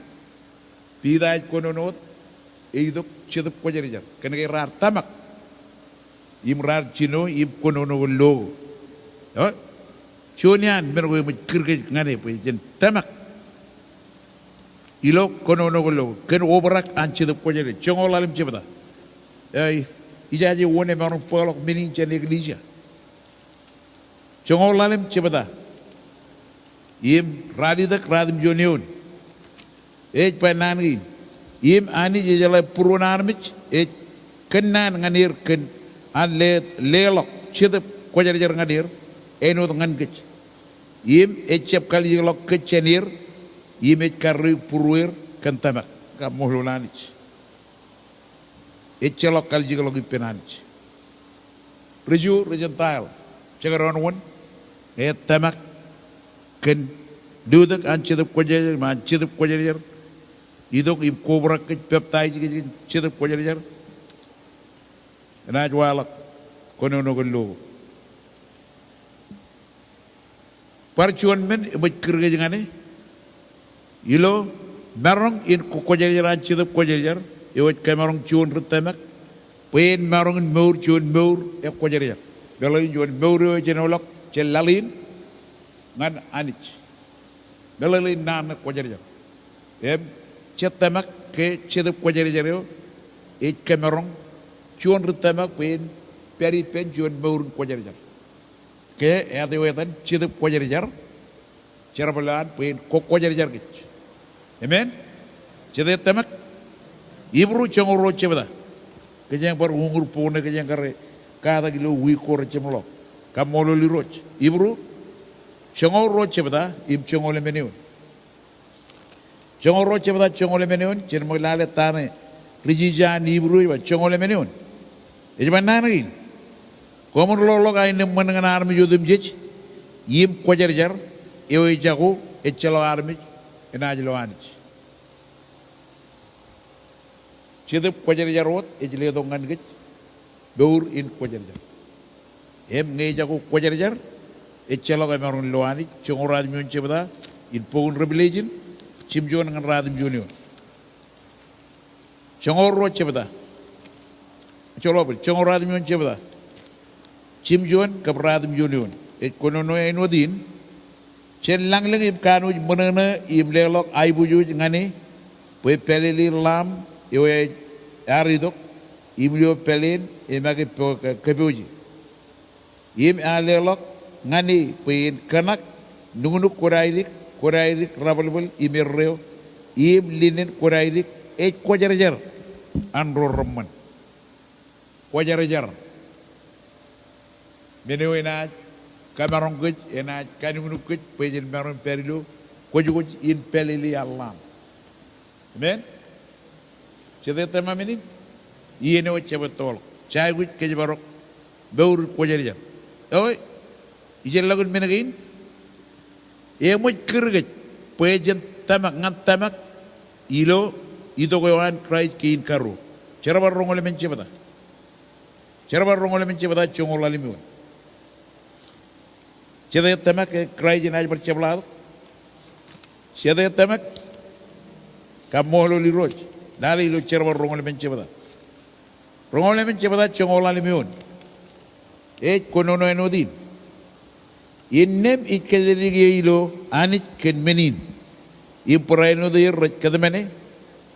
Piter ej kōnono wōt, ej itok Jetōb Kwōjarjar. Kōnke raar tōmak im raar jino im kōnono kōn lo ko. O, juon iaan men ko eṃōj kūr kōj ñan e bwe jen tōmak ilo kōnono kōn lo ko, kōn obrak an Jetōb Kwōjarjar. Joñoul ḷalem jebta. E, ijaje wōn emaroñ bōkḷọk men in jān eklejia? Joñoul ḷalem jebta im ralitōk ratimjuon eoon. Ej ba naan kein. Im Anij ejeḷā būruon armej ej kōnnaan ñan er kōn an le-, leḷọk Jetōb Kwōjarjar ñan er āinwōt ñan kōj. Im ejjab kalijekḷọk kōj jān er, im ej karreoik būrueir kōn tōmak. Kaṃṃoolol Anij. Ejjeḷọk kalijekḷọk ippān Anij. Ri-Ju, ri-Gentile, jekdọọn wōn, ñe tōmak kōn lutōk an Jetōb Kwōjarjar, im an Jetōb Kwōjarjar itok im kobrak kōj, peptaij kōj kōn Jetōb Kwōjarjar, enaaj waḷọk kōnono kōn lo ko. Bar juon men eṃōj kūr kōj ñan e. Ilo maroñ in kō-, kwōjarjar an Jetōb Kwōjarjar, eo ej kōmaroñ juon ri tōmak bwe en maroñ in mour juon mour ekwōjarjar. Meḷeḷein juon mour eo jen ḷọk jān laḷ in ñan Anij. Meḷeḷein naan ṇe kwōjarjar. Im jet tōmak ke Jetōb Kwōjarjar eo ej kōmaroñ juon ri tōmak bwe en pād ippān juon mour in kwōjarjar. Ke āt eo etan Jetōb Kwōjarjar, jerbal eo an bwe en kwōjarjar kōj. Amen. Jete tōmak? Hibru joñoul ruo jebta. Kōjeañ bar uñūr bok ṇe, kōjeañ kar katak ilo wiik ko rej jemḷọk. Kaṃṃoolol Irooj. Hibru joñoul ruo jebta im joñoul emān eoon. Joñoul ruo jebta joñoul emān eoon, jen ṃōk lale ta ṇe ri-jija an Hibru ej ba joñoul emān eoon. Ej ba naan kein. Koṃwin loḷọk aenōṃṃan ñan armej otemjej im kwōjarjar, eo ejako ejjeḷọk armej enaaj lo Anij. Jetōb Kwōjarjar wōt ej letok ñan kōj mour in kwōjarjar. Im ñe ejako kwōjarjar, ejjeḷọk emaroñ lo Anij. Joñoul ruatimjuon jebta in bok in Revelation, jimjuon ñan ruatimjuon eoon. Joñoul ruo jebta. Joḷọk bōd, joñoul ruatimjuon jebta. Jimjuon kab ruatimjuon eoon. Ej kōnono āinwōt in. Jen lañlōñ im kanooj ṃōṇōṇō im leḷọk aiboojoj ñan e, bwe pālele Lamb eo ear itok, im ilo pāleen e make po-, kōpooje. Im ear leḷọk ñan e bwe en kōṇak nuknuk kōdaidik, kōdaidik rebōlbōl im erreo, im linen kōdaidik ej kwōjarjar an ro reṃṃan. Kwōjarjar. Men eo enaaj kamaroñ kōj, enaaj kanuknuk kōj, bwe jen maroñ pād ilo kwōjkwōj in pālele an Lamb. Amen. Jete tōmak men in? Iien eo ejjab ettoḷọk. Jaikuj kōjparok mour in kwōjarjar. Eo, ijeḷọkin men kein. Eṃōj kūr kōj bwe jen tōmak, ñan tōmak ilo itok eo an Kraist kein karuo. Jerbal roñoul emān jebta. Jerbal roñoul emān jebta joñoul ḷalem eoon. Jete tōmak ke Kraist enaaj bar jepḷaaktok? Jete tōmak? Kaṃṃoolol Irooj. Lale ilo jerbal roñoul emān jebta. Roñoul emān jebta joñoul ḷalem eoon. Ej kōnono āinwōt in. Innām ij kōjatdikdik eō ilo Anij kōn men in, im barāinwōt er rej kōtmāne,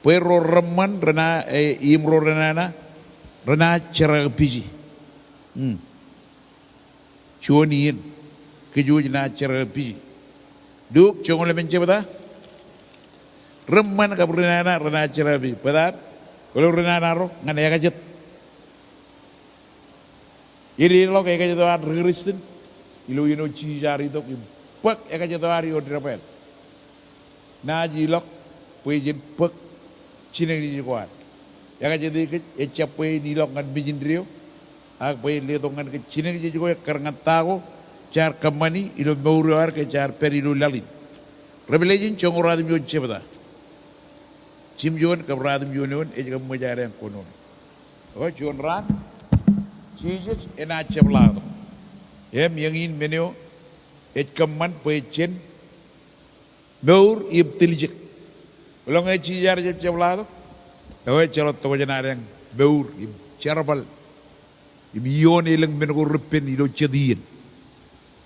bwe ro reṃṃan renaaj, e, im ro renana renaaj jerkakpije. Hmm. Juon iien, kōj wōj naaj jerkakpije. Luk joñoul emān jebta. Reṃṃan kab renana renaaj jerkakpije. Bōtab, kwōlo renana ro? Ñan ekajet. Ededeḷọk ekajet eo an ri-Kristian ilo iien eo Jisōs ear itok im bōk ekajet eo ad ioon debwāāl. Naaj ilọk bwe jen bōk jinōkjeej ko ad. Ekajet eo kōj ejjab bwe en ilọk ñan mejān deo, ak bwe en letok ñan kōj jinōkjeej ko ekkar ñan ta ko jaar kōṃṃani ilo mour eo ad ke jaar pād ilo laḷ in. Revelation joñoul ruatimjuon jebta. Jimjuon kab ruatimjuon eoon ej kab ṃōj ad en kōnono. O, juon raan, Jisōs enaaj jepḷaaktok. Im eñin men eo ej kōṃṃan bwe jen mour im tiljek. Eḷaññe Jisōs ear jab jepḷaaktok, eo ejjeḷọk tokjān ad en mour im jerbal im ioon elōñ men ko reppen ilo jet iien.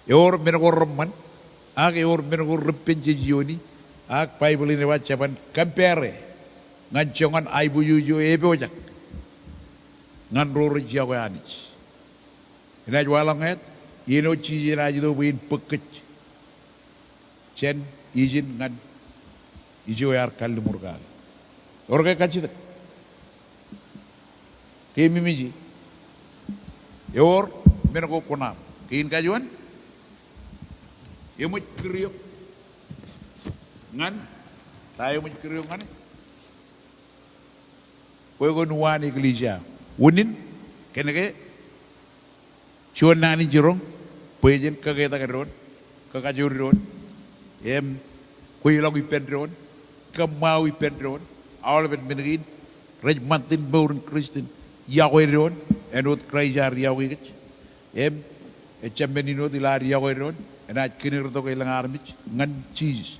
Ewōr men ko reṃṃan, ak ewōr men ko reppen jej iooni, ak Baibōḷ in ej ba jeban compare ñan joñan aiboojoj eo epojak ñan ro rej yokwe Anij. Enaaj waḷọk ñāāt, iien eo Jisōs enaaj itok bwe en bōk kōj jān ijin ñan ijo ear kalliṃur kake. Ewōr ke kajjitōk? Ke mimiji? Ewōr men ko kuṇaaṃ. Kein kajuon? Eṃōj kūr eok ñan, ta eṃōj kūr eok ñan e? Bwe kwōn uwaan eklejia. Unin, kōnke juon naan in jiroñ, bwe jen kaketak doon, kakajoor doon, im kweilọk ippān doon, kōṃṃao ippān doon, aolepen men kein rej ṃantin mour in Kristian, yokwe doon, āinwōt Kraist ear yokwe kōj. Im ejjab men in wōt ilo ad yokwe doon, enaaj kinirtok elōñ armej ñan Jisōs.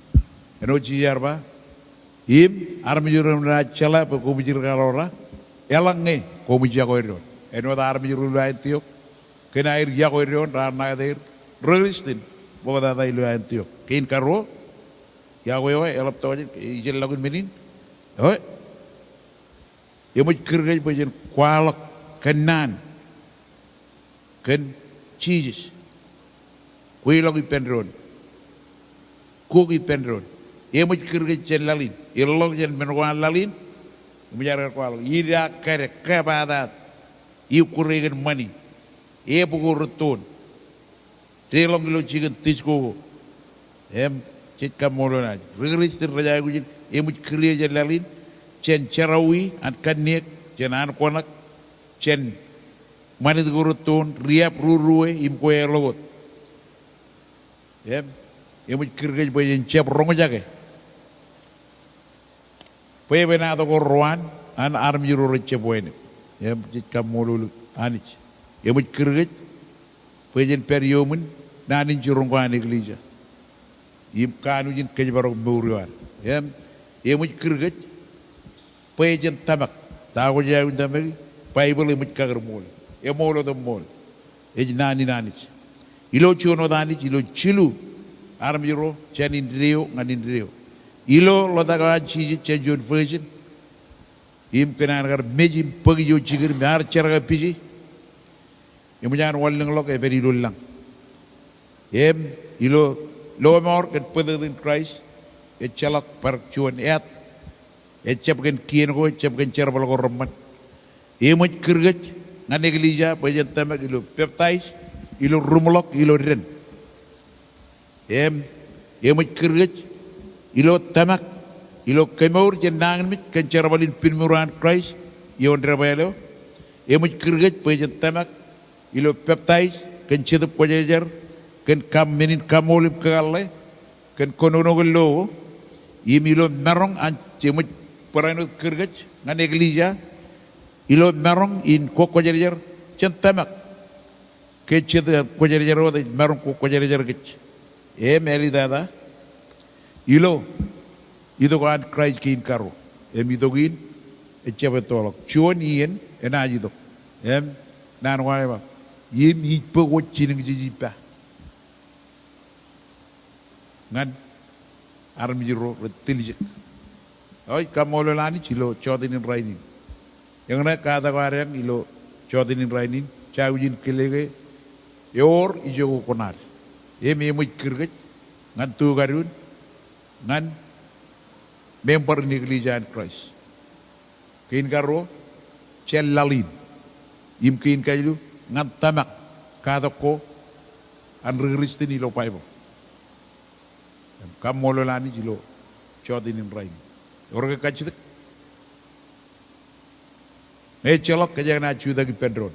Āinwōt Jisōs ear ba, im armej ro renaaj jeḷā bwe koṃij rikaḷoor ra, eḷaññe koṃij yokwe doon. Āinwōt armej ro ilo Antiok, kōn aer yokwe doon raar ṇa kate er ri-Kristian ṃoktata ilo Antiok. Kein karuo, yokwe eo eḷap tokjān, ijeḷọkin men in. Eo, eṃōj kūr kōj bwe jen kwaḷọk kōnnaan kōn Jisōs. Kweilọk ippān doon. Kuk ippān doon. Eṃōj kūr kōj jān laḷ in. Eḷḷọk jān men ko an laḷ in. Eṃōj aer kwaḷọk. Ida kade kōpataat. Ikkure kōn ṃani. Ebōk rūttoon. Deḷọñ ilo jikin tij ko. Im jej kaṃṃoolol Anij. Ri Kūrjin rej aikuj in eṃōj kūr eō jān laḷ in. Jān jerọwiwi an kanniōk. Jān ankoṇak. Jān ṃanit ko rūttoon. Riab rurue im kwe eḷọk wōt. Im eṃōj kūr kōj bwe jen jab roñjake. Bwebwenato ko raan an armej ro rej jab wānōk. Im jej kaṃṃoolol Anij. Eṃōj kūr kōj bwe jen pād iuṃwin naan in jiroñ ko an eklejia. Im kanooj in kōjparok mour eo an. Im eṃōj kūr kōj bwe jen tōmak. Ta ko jej aikuj in tōmaki? Baibōḷ eṃōj kakūr ṃool. Eṃool wōt im ṃool. Ej naan in Anij. Ilo juon wōt Anij, ilo jilu armej ro jān indeeo ñan indeeo. Ilo ḷotak eo an Jisōs jān juon virgin. Im kōn an kar mej im bōk ijo jikin im ear jerkakpeje. Eṃōj an wanlōñḷọk epād ilo lañ. Im ilo lọmọọr kōn bōtōktōkin Kraist, ejjeḷọk bar juon āt. Ejjab kōn kien ko, ejjab kōn jerbal ko reṃṃan. Eṃōj kūr kōj ñan eklejia bwe jen tōmak ilo peptaij, ilo ruṃḷọk, ilo dān. Im eṃōj kūr kōj ilo tōmak, ilo kemour jān nañinmej kōn jerbal in pinmuur an Kraist ioon debwāāl eo. Eṃōj kūr kōj bwe jen tōmak ilo peptaij kōn Jetōb Kwōjarjar, kōn kaṃ, men in kaṃṃool im kakōḷḷe, kōn kōnono kōn lo ko. Im ilo maroñ an, eṃōj barāinwōt kūr kōj ñan eklejia ilo maroñ in kwe kwōjarjar jān tōmak. Ke Jetōb Kwōjarjar wōt ej maroñ kwe kwōjarjar kōj. Im ālij tata ilo itok an Kraist kein karuo. Im itok in ejjab ettoḷọk. Juon iien enaaj itok. Im naan ko an ej ba, im ij bōk wōt jilñjej ippa ñan armej ro rej tiljek. Eo, ij kaṃṃoolol Anij ilo jọteen in rainin. Eñṇe katak eo adeañ ilo jọteen in rainin, jej aikuj in kile ke ewōr ijo ke kwōnaaj. Im eṃōj kūr kōj ñan tukadun ñan member in eklejia an Kraist. Kein karuo, jān laḷ in. Im kein kajilu, ñan tōmak katak ko an ri Kūrjin ilo Baibōḷ. Im kaṃṃoolol Anij ilo jọteen in rainin. Ewōr ke kajjitōk? Ñe ejjeḷọk, kōjeañ naaj jutak ippān doon.